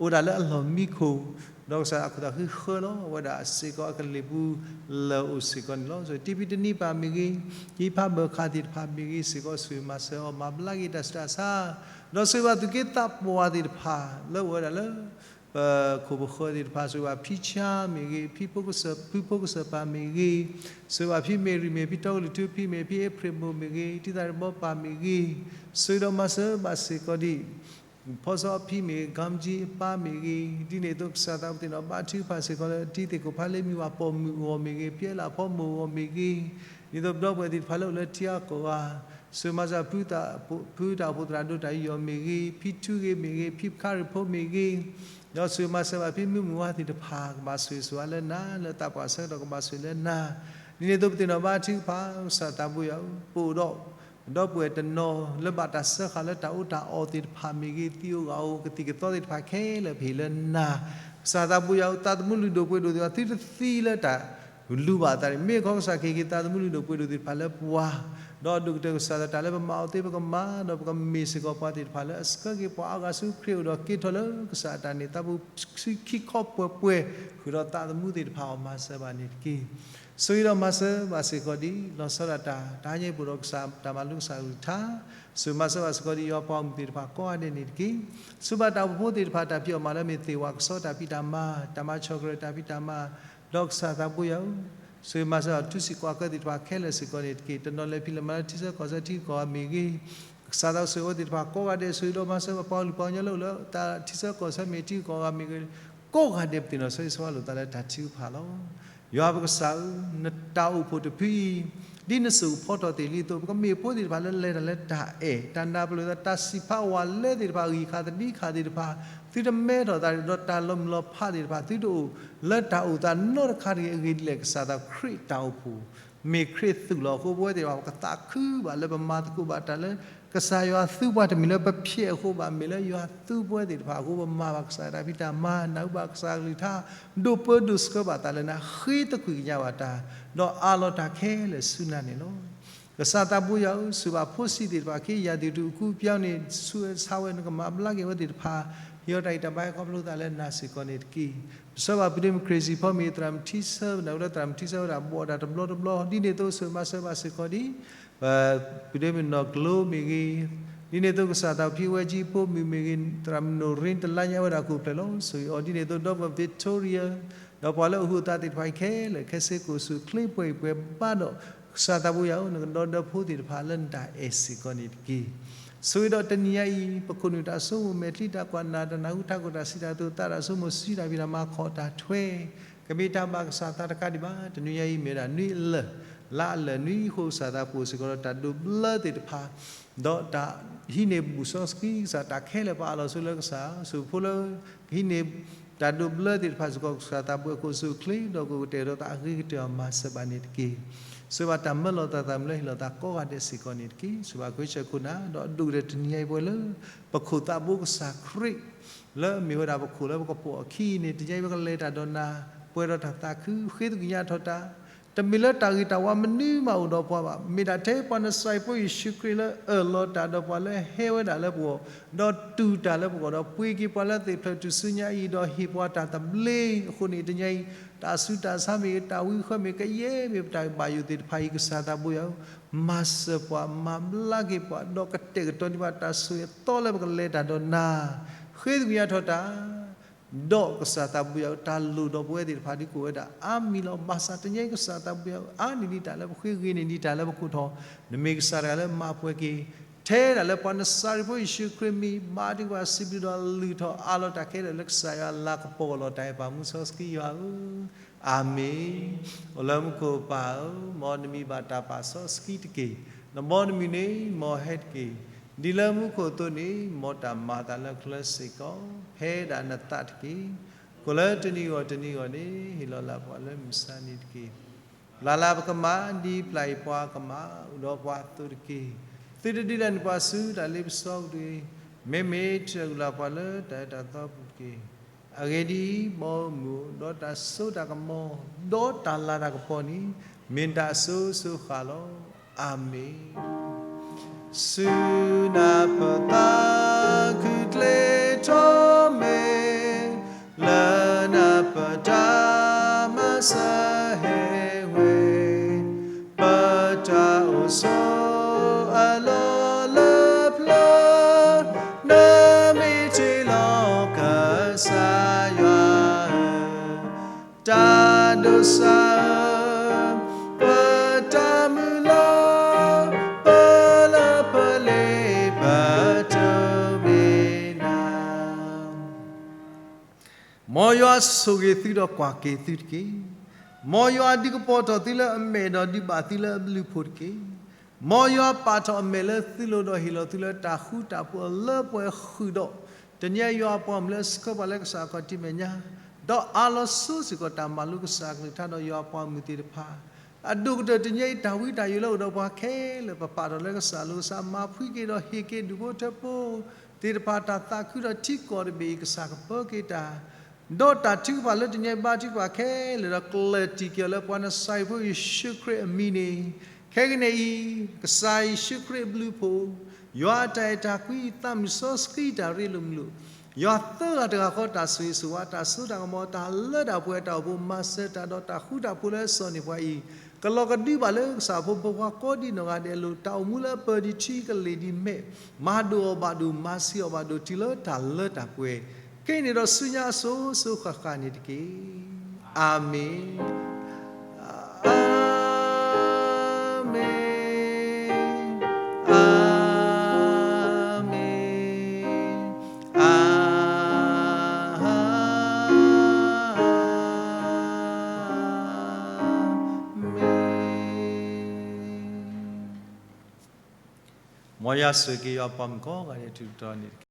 အိၣ်ဒၣ်လၢအလီၢ်မံခိၣ်, ဒီးကစၢ်အခိၣ်သးဃံဃၢလီၤ အဝဲဒၣ်စ့ၢ်ကီးအကလ့ၢ်ပူၤ လၢအအိၣ်စ့ၢ်ကီးန့ၣ်လီၤ. ဆိၣ်ဂ့ၤတံၢ်ဖံတနံၤပၢ်မ့ၢ်ဂ့ၤ, တံၤဖးဘၢၣ်ဃးသ့ၣ်တဖၣ်မ့ၢ်ဂ့ၤ စ့ၢ်ကီးဆိၣ်ဂ့ၤမၤစၢၤအီၤ မၤဘျါက့ၤတၢ်ဆူးတၢ်ဆါ, ဒီးဆိၣ်ဂ့ၤဘၣ်သူၣ်က့သးပှၢ်သ့ၣ်တဖၣ် လၢအအိၣ်ဝဲဒၣ်လၢ ပခိၣ်ပဃၢၤသ့ၣ်တဖၣ် ဆိၣ်ဂ့ၤဘၣ်ဖံဆါမ့ၢ်ဂ့ၤ, ဖံဖိကစၢၢ် ဖံဖိကစၢၢ်ပၢ်မ့ၢ်ဂ့ၤ, ဆိၣ်ဂ့ၤဘၣ်ဖံမ့ၢ်ရံၣ်မ့ၢ် ဖံတီကလုာ်ထူဖံမ့ၢ် ဖံအ့ဖြ့ၣ်မိၢ်မ့ၢ်ဂ့ၤ, တံၤသၣ်ရံၣ်ဘီပၢ်မ့ၢ်ဂ့ၤ, ဆိၣ်ဂ့ၤဒီးမၤစၢၤဘၣ်စ့ၢ်ကီးဒံး ဖီစီအဖံမ့ၢ်ဂၤမကၠံအပၢ်မ့ၢ်ဂ့ၤ, ဒ်န့ၣ်အသိးကစၢ်သးဘိယွၤသ့ၣ်နီၣ်ဘါထုကဖၣ်စ့ၢ်ကီးလၢ တံၤသကိးဖးလ့မံၤဝၤပိာ်မုၣ်အဂီၢ်မ့ၢ်ဂ့ၤ, ဖံအ့လးဖီမိၢ်အဂီၢ်မ့ၢ်ဂ့ၤ, ဒ်သိးပဒီပုၢ်ဝဲၢ်သ့ၣ်တဖၣ်လၢအိၣ်လၢထံအကီၢ်ဂၤ, ဆိၣ်ဂ့ၤမၤစၢၤ ဖုတၢ်အိၣ်ဖှိၣ်သရၣ်ဒိၣ်တၢ်ယူးယီၣ်မ့ၢ်ဂ့ၤ, ဖံထူဂ့ၤမ့ၢ်ဂ့ၤ, ဖံဖခါရံၣ်ဖိမ့ၢ်ဂ့ၤ, ဒီးဆိၣ်ဂ့ၤမၤစၢၤဘၣ်ဖံမုၢ်မုၢ်ဝါသ့ၣ်တဖၣ် ကဘၣ်ဆိၣ်ဂ့ၤဆိၣ်ဝါလၢနၤ လၢသးပှၢ်ဆၢကတီၢ်ကဘၣ်ဆိၣ်ဂ့ၤလၢနၤ, ဒ်န့ၣ်အသိးပသ့ၣ်နီၣ်ဘါထုကဖၣ် ကစၢ်သးဘိယွၤဧၢ ပအိၣ်ဒီး ဒီပုၢ်ဝဲၢ်တနီၤလၢဘၣ်တၢ်စၢဃာ်လၢတၢ်အီၣ်တၢ်အီသ့ၣ်တဖၣ်မ့ၢ်ဂ့ၤ, သံအိၣ်ဂၢၢ်အိၣ်ကသံၣ်ကသီသ့ၣ်တဖၣ်ခဲလၢာ်ပဟ့ၣ်လၢနၤ, ကစၢ်သးဘိယွၤဧၢ သးသမူလုၢ်ဒိၣ်ပှ့ၤဒိၣ်သ့ၣ်တဖၣ် သုတသံလၢတၢ်လူၤဘၣ်အသးန့ၣ် မ့ၢ်ခီကစၢ်ကဟ့ၣ်က့ၤသးသမူလုၢ်ဒိၣ်ပှ့ၤဒိၣ်သ့ၣ်တဖၣ်လၢပှၤ, ဒီးအဒိၣ်ကတၢၢ်ကစၢ်သးတၢ်လၢပမၤအီၤသ့ပကမၤ, ဒီးပကမ့ၢ်စ့ၢ်ကီးပှၤသ့ၣ်တဖၣ်လၢအဆှၢက့ၤပှၤအါဂၤဆူခရံာ်အအိၣ်ဒီးက့ၤထီၣ်လၢကစၢ်အတၢ်န့ၣ် သးပူၤဆူခံခီပှဲၤပှဲၤ ဃုာ်ဒီးသးသမူသ့ၣ်တဖၣ်အီၤမၤစၢၤဘၣ်န့ၣ်တက့ၢ်. ဆိၣ်ဂ့ၤဒီးမၤစၢၤဘၣ်စ့ၢ်ကီးဒ် လီၤဆီဒၣ်တၢ် တဟါညါအံၤပအိၣ်ဒီးကစၢ်တၢ်မၤလိကစၢ်အကလုၢ်ကထါ, ဆိၣ်ဂ့ၤမၤစၢၤဘၣ်စ့ၢ်ကီးဒ်ယွၤပှၤဂီၢ်မုၢ်သ့ၣ်တဖၣ်ကိးဂၤဒဲးန့ၣ်တက့ၢ်. ဆိၣ်ဂ့ၤဘၣ်တၢ်အိၣ်ဖှိၣ်ဖိသ့ၣ်တဖၣ် တၢ်ဖံးအီၣ်မၤလၢမ့ၢ်သ့ၣ်ဝၣ်ကဆီတၢ်ဖံးတၢ်မၤ, တၢ်မၤဆီၣ်ကရၢၢ်တၢ်ဖံးတၢ်မၤ, ဒီးကစၢ်သးဘိယွၤဧၢ ဆိၣ်ဂ့ၤမၤစၢၤဘၣ်ထူစံးကွၢ်ကၢသ့ၣ်တဖၣ်ခဲလၢာ်စ့ၢ်ကီးန့ၣ်တက့ၢ်. တနီၤလဲၤဖံးလဲၤမၤလၢထံဆၢကီၢ်ဆၢထံဂုၤကီၢ်ဂၤမ့ၢ်ဂ့ၤ, ကစၢ်သးအိၣ်ဆိၣ်ဂ့ၤအဝဲသ့ၣ်တဖၣ်ကိးဂၤဒဲး ဆိၣ်ဂ့ၤဒီးမၤစၢၤဘၣ်ပှၤကလုာ်ပှၤကညီလၢအိၣ်လၢတၢ်ထံဆၢကီၢ်ဆၢမ့ၢ်ဂ့ၤ ထံဂုၤကီၢ်ဂၤမ့ၢ်ဂ့ၤ, ကိးဂၤဒဲးပသ့ၣ်နီၣ်ဆိၣ်ဂ့ၤဆိၣ်ဝါလိာ်သးလၢတၢ်ထုကဖၣ်လီၤ. ယွၤပကစၢ်ဧၢ, နတၢ်အိၣ်ဖှိၣ်တဖုအံၤ ဒ်နစိာ်ဖီထီၣ်သ့ၣ်လံအသိး ပကမ့ၢ်ဖိသ့ၣ်တဖၣ်လၢလဲၤတၢ်လၢတၢ်အဲၣ်, တၢ်နၢ်ပၢၢ်လိာ်သး တၢ်စံးဖးဝဲလဲသ့ၣ်တဖၣ် ဂံၢ်ခါသဒံခါသ့ၣ်တဖၣ် သုတမဲထီၣ်သးဒီးတၢ်လီၤမုၢ်လီၤဖးသ့ၣ်တဖၣ် သုတအိၣ်လၢတၢ်အိၣ်သးနီတခါတဂ့ၤ. အဂ့ၢ်ဒ်လဲၣ် ကစၢ်သးခရံာ်တၢ်အိၣ်ဖှိၣ် မ့ၢ်ခရံာ်သူၣ်လီၤအဃိ ပဝဲသ့ၣ်တဖၣ် ပကသးခုဘၣ်လၢပမၤသကိးဘၣ်တၢ်လၢ ကစၢ်ယွၤသူပှၤ တမ့ၢ်လၢပဖျဲးအဃိဘၣ်, မ့ၢ်လၢယွၤသူပဝဲသ့ၣ်တဖၣ်အဃိ ပမၤဘၣ်ကစၢ်ယွၤတၢ်ဖံးတၢ်မၤ, နၢ်ဟူဘၣ်ကစၢ်အကလုၢ်ကထါ, ဒိးပၢဒိးဆှၢဘၣ်သးလၢနၤ, ဃ့သကွံာ်ကညးဘၣ်တၢ်, ဒီးအးလီၤတၢ်ခဲလၢာ်ဆူနၤန့ၣ်လီၤ. ကစၢ်သးဘိယွၤဧၢ, ဆိၣ်ဂ့ၤဘၣ်ဖိဆံးသ့ၣ်တဖၣ် က့ယၤသ့ၣ်တဖၣ် အကူအပျီန့ၣ် ဆူးဝဲဆါဝဲ နကမၤဘျါက့ၤဝဲသ့ၣ်တဖၣ်, ဟ့ၣ်အီၤတၢ်အံးတၢ်ဘါ ဟဲခီဖျိသးလၢနၤစ့ၢ်ကီးန့ၣ်တက့ၢ်. ပဆၢဘၣ်ပဒိၣ်မုၣ်ခရ့ၣ်စံၣ်ဖီမ့ၢ်ဂ့ၤ သရၣ်မုၣ်ထံဆၢ ပနၢ်ဟူလၢသရၣ်မုၣ်ထံဆၢဝဲဒၣ် ဘီၣ်တၢ်တဘျီတဘျီ ဒ်န့ၣ်အသိး ဆိၣ်ဂ့ၤမၤစၢၤဘၣ်စ့ၢ်ကီးဒ် ပဒိၣ်မုၣ်နီၢ်ကျိမ့ၢ်ဂ့ၤ, ဒ်န့ၣ်အသိးကစၢ်သး ဖံဝဲကၠံဖိမုၣ်မ့ၢ်ဂ့ၤ, သရၣ်မုၣ်နိၣ်ရ့ တလါညါဝဲဒၣ် ကိၣ်ဖျဲၣ်လီၤ. ဆိၣ်ဂ့ၤအီၤဒ်န့ၣ်အသိး ဒီပုၢ်ဝဲၢ် Victoria ဒီးပှၤလၢအဟူးအသးသ့ၣ်တဖၣ်အံၤခဲလၢာ် ခဲစ့ၢ်ကီး အိၣ်ဆူၣ်အိၣ်ချ့ပှဲၤအံၤပှဲၤဘၣ်ဒီး ကစၢ်သးဘိယွၤဧၢ, နကဒီသဒၢဖိသ့ၣ်တဖၣ်လၢနတၢ်အဲၣ်စ့ၢ်ကီးန့ၣ်တက့ၢ်. ဆိၣ်ဂ့ၤဒီးတနံၤညါအံၤ ပခိၣ်နူာ်တၢ်ဆိကမိၣ် မဲာ်ချံတၢ်ကွၢ်နာ် တၢ်နၢ်ဟူထးခိၣ် တၢ်စံးတၢ်ကတိၤ သးတၢ်ဆိကမိၣ် စံးတၢ်ဖံးတၢ်မၤ ခီၣ်တၢ်ထွဲ ကမ့ၢ်တၢ်ဘၣ်ကစၢ်သးတကးဒံးဘၣ်. တနံၤညါအံၤမ့ၢ်ဝဲဒၣ်နွံအလၢာ် လါအလၢာ်နွံအဃိ ကစၢ်သးပှိၢ်စ့ၢ်ကီးဒီးတၢ်ဒိးဘျၢသ့ၣ်တဖၣ် ဒီးတၢ်ဟံးန့ၢ်ဘူၣ်စီဆှံကစၢ် တၢ်ခဲလၢာ်ပှၤအးလီၤဆိလၢကစၢ် ဆိၣ်ဖိလၢ ကဟံးန့ၢ်တၢ်ဒိးဘျၢသ့ၣ်တဖၣ်စ့ၢ်ကီး ကစၢ်သးပှိၢ်အခိၣ်ဆူၣ်အိၣ်ချ့ ဒီးကကတဲာ်ဒီးသးအဂ့ၤကတၢၢ်အီၤ မၤစၢၤဘၣ်န့ၣ်တက့ၢ်. ဆိၣ်ဂ့ၤဘၣ်တၢ်မၢလီၤသးသးမုၢ်လၢဟ့ၣ်လီၤသးကိးဂၤဒဲးစ့ၢ်ကီးန့ၣ်တက့ၢ်. ဆိၣ်ဂ့ၤဘၣ်ခရံာ်စၢၢ်ခိၣ်နၤ ဒီးအဒိၣ်ကတၢၢ်တနံၤညါအံၤပဝဲလၢ ပခိၣ်သးဘိကစၢ်ခရံာ် လၢအမ့ၢ်ဝဲဒၣ်ပခိၣ်လၢပကပိာ်အခံန့ၣ် တနံၤညါအံၤပကလဲၤတၢ်ဒီးနၤ ပှဲၤဒီးတၢ်သးခု ဃ့သကွံာ်ကညးထီၣ်တၢ် တမ့ၢ်လၢတၢ်ဂ့ၤတၢ်ဝါမနုၤမးအိၣ်ဒီးပှၤဘၣ်. မ့ၢ်ဒၣ်ထဲပှၤနစၤရ့းဖိယ့ၣ်ၡူးခရံာ်လၢအၢၣ်လီၤတၢ်ဒီးပှၤလၢဟဲဝဲဒၣ်လၢပဂီၢ် ဒီးတူၢ်တၢ်လၢပဂီၢ် ဒီးပှ့ၤက့ၤပှၤလၢသ့ၣ်ဖျၢၣ်ထူၣ်စုညါအံၤ ဒီးဟ့ၣ်ပှၤတၢ်သဘျ့အဃိန့ၣ် တနံၤညါအံၤ တၢ်ဆူးတၢ်ဆါမ့ၢ်ဂ့ၤ တၢ်ဝံဃၢမ့ၢ်ဂ့ၤ ကယဲၢ်မ့ၢ်ပတၢ်ဘၣ်ယိၣ်သ့ၣ်တဖၣ်အံၤ ကစၢ်သးဘိယွၤဧၢ, မၤစၢၤပှၤ မၤဘျါက့ၤပှၤ ဒီးကတဲာ်ကတီၤန့ၢ်ဘၣ်တၢ်ဆိၣ်ဂ့ၤအသီလၢပကလဲၤတၢ်ဒီးနၤ ဃ့သကွံာ်ကညးထီၣ်တၢ် ဒီးကစၢ်သးဘိယွၤဧၢ တၢ်လိၣ်ဒီးပဝဲသ့ၣ်တဖၣ်ဒ်ကိးဝဲဒၣ် အါမံၤလီၤ. ဘၣ်ဆၣ်တနံၤညါအံၤ ကစၢ်သးဘိယွၤဧၢ အါန့ၢ်ဒံးတၢ်လၢပဃ့ ဂ့ၤန့ၢ်ဒံးတၢ်လၢပခိၣ်ထီၣ် နမ့ၢ်ကစၢ်တဂၤလၢမၤပှဲၤက့ၤ ထဲဒၣ်လၢပှၤနစၤရ့းဖိယ့ၣ်ၡူးခရံာ်မံၤ ဘါထုကဖၣ်စံးဘျုးဒီးလုၢ်ထီၣ်အးလီၤတၢ်ခဲလၢာ်လၢကစၢ်ယွၤအလၤကပီၤအလီၢ် တၢ်အဲၣ်ပၢ်မူစီဆှံယွၤဧၢ အၤမ့ၣ်. အိၣ်လၢမူခိၣ်ပၢ်ဧၢ, မ်နမံၤဘၣ်တၢ်ပာ်စီဆှံတက့ၢ်. နဘီနမုၢ်န့ၣ်မ်ဟဲတက့ၢ်. ဒ်လၢမူခိၣ်အသိးန့ၣ်, မ်တၢ်မၤအသးလၢချၢစ့ၢ်ကီး ဖဲဒၣ်နသးတက့ၢ်. ကိၣ်လၢတနံၤဂီၢ်တနံၤဂီၢ်န့ၣ်, ဟ့ၣ်လီၤလၢပှၤလၢမုၢ်ဆါနံၤတက့ၢ်. ပျၢ်လၢပကမၢ်, ဒ်ပျၢ်အံၤပှၤကမၢ်, အိၣ်ဒီးပှၤအသိးတက့ၢ်. သုတဒုးလဲန့ၢ်ပှၤဆူတၢ်လ့ပစီကဒီး, မ့မ့ၢ်ထံၣ်အုၣ်လၢပှၤလၢတၢ်အၢတၢ်သီပူၤတက့ၢ်. အဂ့ၢ်ဒ်အံၤ, မ်မုၢ်အိၣ်, ဒီးတၢ်စိတၢ်ကမီၤ, ဒီးတၢ်လၤတၢ်ကပီၤန့ၣ်, မ့ၢ်တၢ်အစိၤစိၤဃၣ်လီၤ. အၤမ့ၣ်. ဆူနၢ်ပသးခုကျဲထီၣ်မဲာ်, လၢနၢ်ပတၢ်မၤစၢၤဟဲဝဲ, ပတၢ်အိၣ်ဆိးအလီၢ်လၢပျၢၤ, နမ့ၢ်တ့ၢ်လီၤကစၢ်ယွၤဧၢ, တၢ်ဒိးစၢ်ဧၢ, ပတၢ်မုၢ်လၢ်, ပလၢပလ့ပတၢ်မ့ၢ် မ်ယွၤဆိၣ်ဂ့ၤသုဒီးကွၢ်က့ၤသုတက့ၢ်. မ်ယွၤဒုးကပီၤထီၣ်သုလၢအမဲာ်ဒီးဒုးဘၣ်သုလၢအဘျုးအဖှိၣ်တက့ၢ်. မ်ယွၤပာ်ထီၣ်အမဲာ်လၢသုလိၤဒီးဟ့ၣ်လီၤသုလၢတၢ်ဃူတၢ်ဖိးလၢပှဲၤဃုာ်ဒီး, တနံၤအံၤယွၤအပှၤမုၢ်လၢအဆှၢပှၤလၢကစၢ်အခီၣ်ထံးမဲာ်ညါ, ဒီးအးလီၤစိစ့ၢ်ကီးတၢ်မၤလိကစၢ်အကလုၢ်ကထါဒီးယွၤအပှၤမုၢ်သ့ၣ်တဖၣ် အဒိၣ်ကတၢၢ်တနံၤအံၤ တၢ်ဝံတၢ်ယိးလၢအိၣ်ဒီးပှၤခဲလၢာ် ပပာ်ထီၣ်လၢကစၢ်အလိၤကစၢ် မၤဖှံက့ၤဒီးဟ့ၣ်က့ၤဒူၣ်ဖိထၢဖိသ့ၣ်တဖၣ် တၢ်သးခုဒီးထံကီၢ်တဘ့ၣ်အံၤ ကစၢ်ကပၢက့ၤတၢ်, ဒီးတၢ်ထုကဖၣ်လၢတနံၤအံၤဘါထုကဖၣ်ခဲလၢာ်ဒီးကျၢၢ်တံၢ်က့ၤအီၤလၢပှၤနစၤရ့းဖိယ့ၣ်ၡူးခရံာ်အမံၤန့ၣ်, ခဲကနံၣ်အံၤ ကစၢ်ယ့ၣ်ၡူးခရံာ်အဘျုးအဖှိၣ်, ယွၤအတၢ်အဲၣ်တၢ်ကွံ သးမုၢ်စီဆှံတၢ်ရ့လိာ်မုာ်လိာ်, ယွၤသၢဂၤတဂၤဃီတၢ်ဆိၣ်ဂ့ၤဆိၣ်ဝါ တၢ်စိတၢ်ကမီၤ တၢ်လၢတၢ်ပှဲၤ တၢ်အိၣ်ဖှိၣ်မၤစၢၤတၢ်ဒီးတၢ်ဃူတၢ်ဖိးလၢအစိာ်န့ၢ်ပှၤအံၤ, ကလီၤကဒုဘၣ်လၢကစၢ်ဖိဖိခွါကိးဒံနီၢ်ဂၤဒဲးအလိၤ, တၢ်အိၣ်မူလၢအပၢၤဒံးထံကလ့ၢ်ဒံးမဲာ်, မၤဒိၣ်အီၤဘၣ်ဒိၣ် မၤဆံးအီၤဘၣ်ဒိၣ်တုၤလၢတၢ်လၢတၢ်ပှဲၤ, ခဲအံၤန့ၣ်ဒီးဆူညါအစိၤစိၤဃၣ်ဃၣ်န့ၣ်တက့ၢ်. အၤမ့ၣ်. အၤမ့ၣ်, အၤမ့ၣ်, အၤမ့ၣ်. မ်ယွၤဆိၣ်ဂ့ၤက့ၤယွၤပှၤမုၣ်ကိးဂၤဒဲး တကတီၢ်န့ၣ်တက့ၢ်.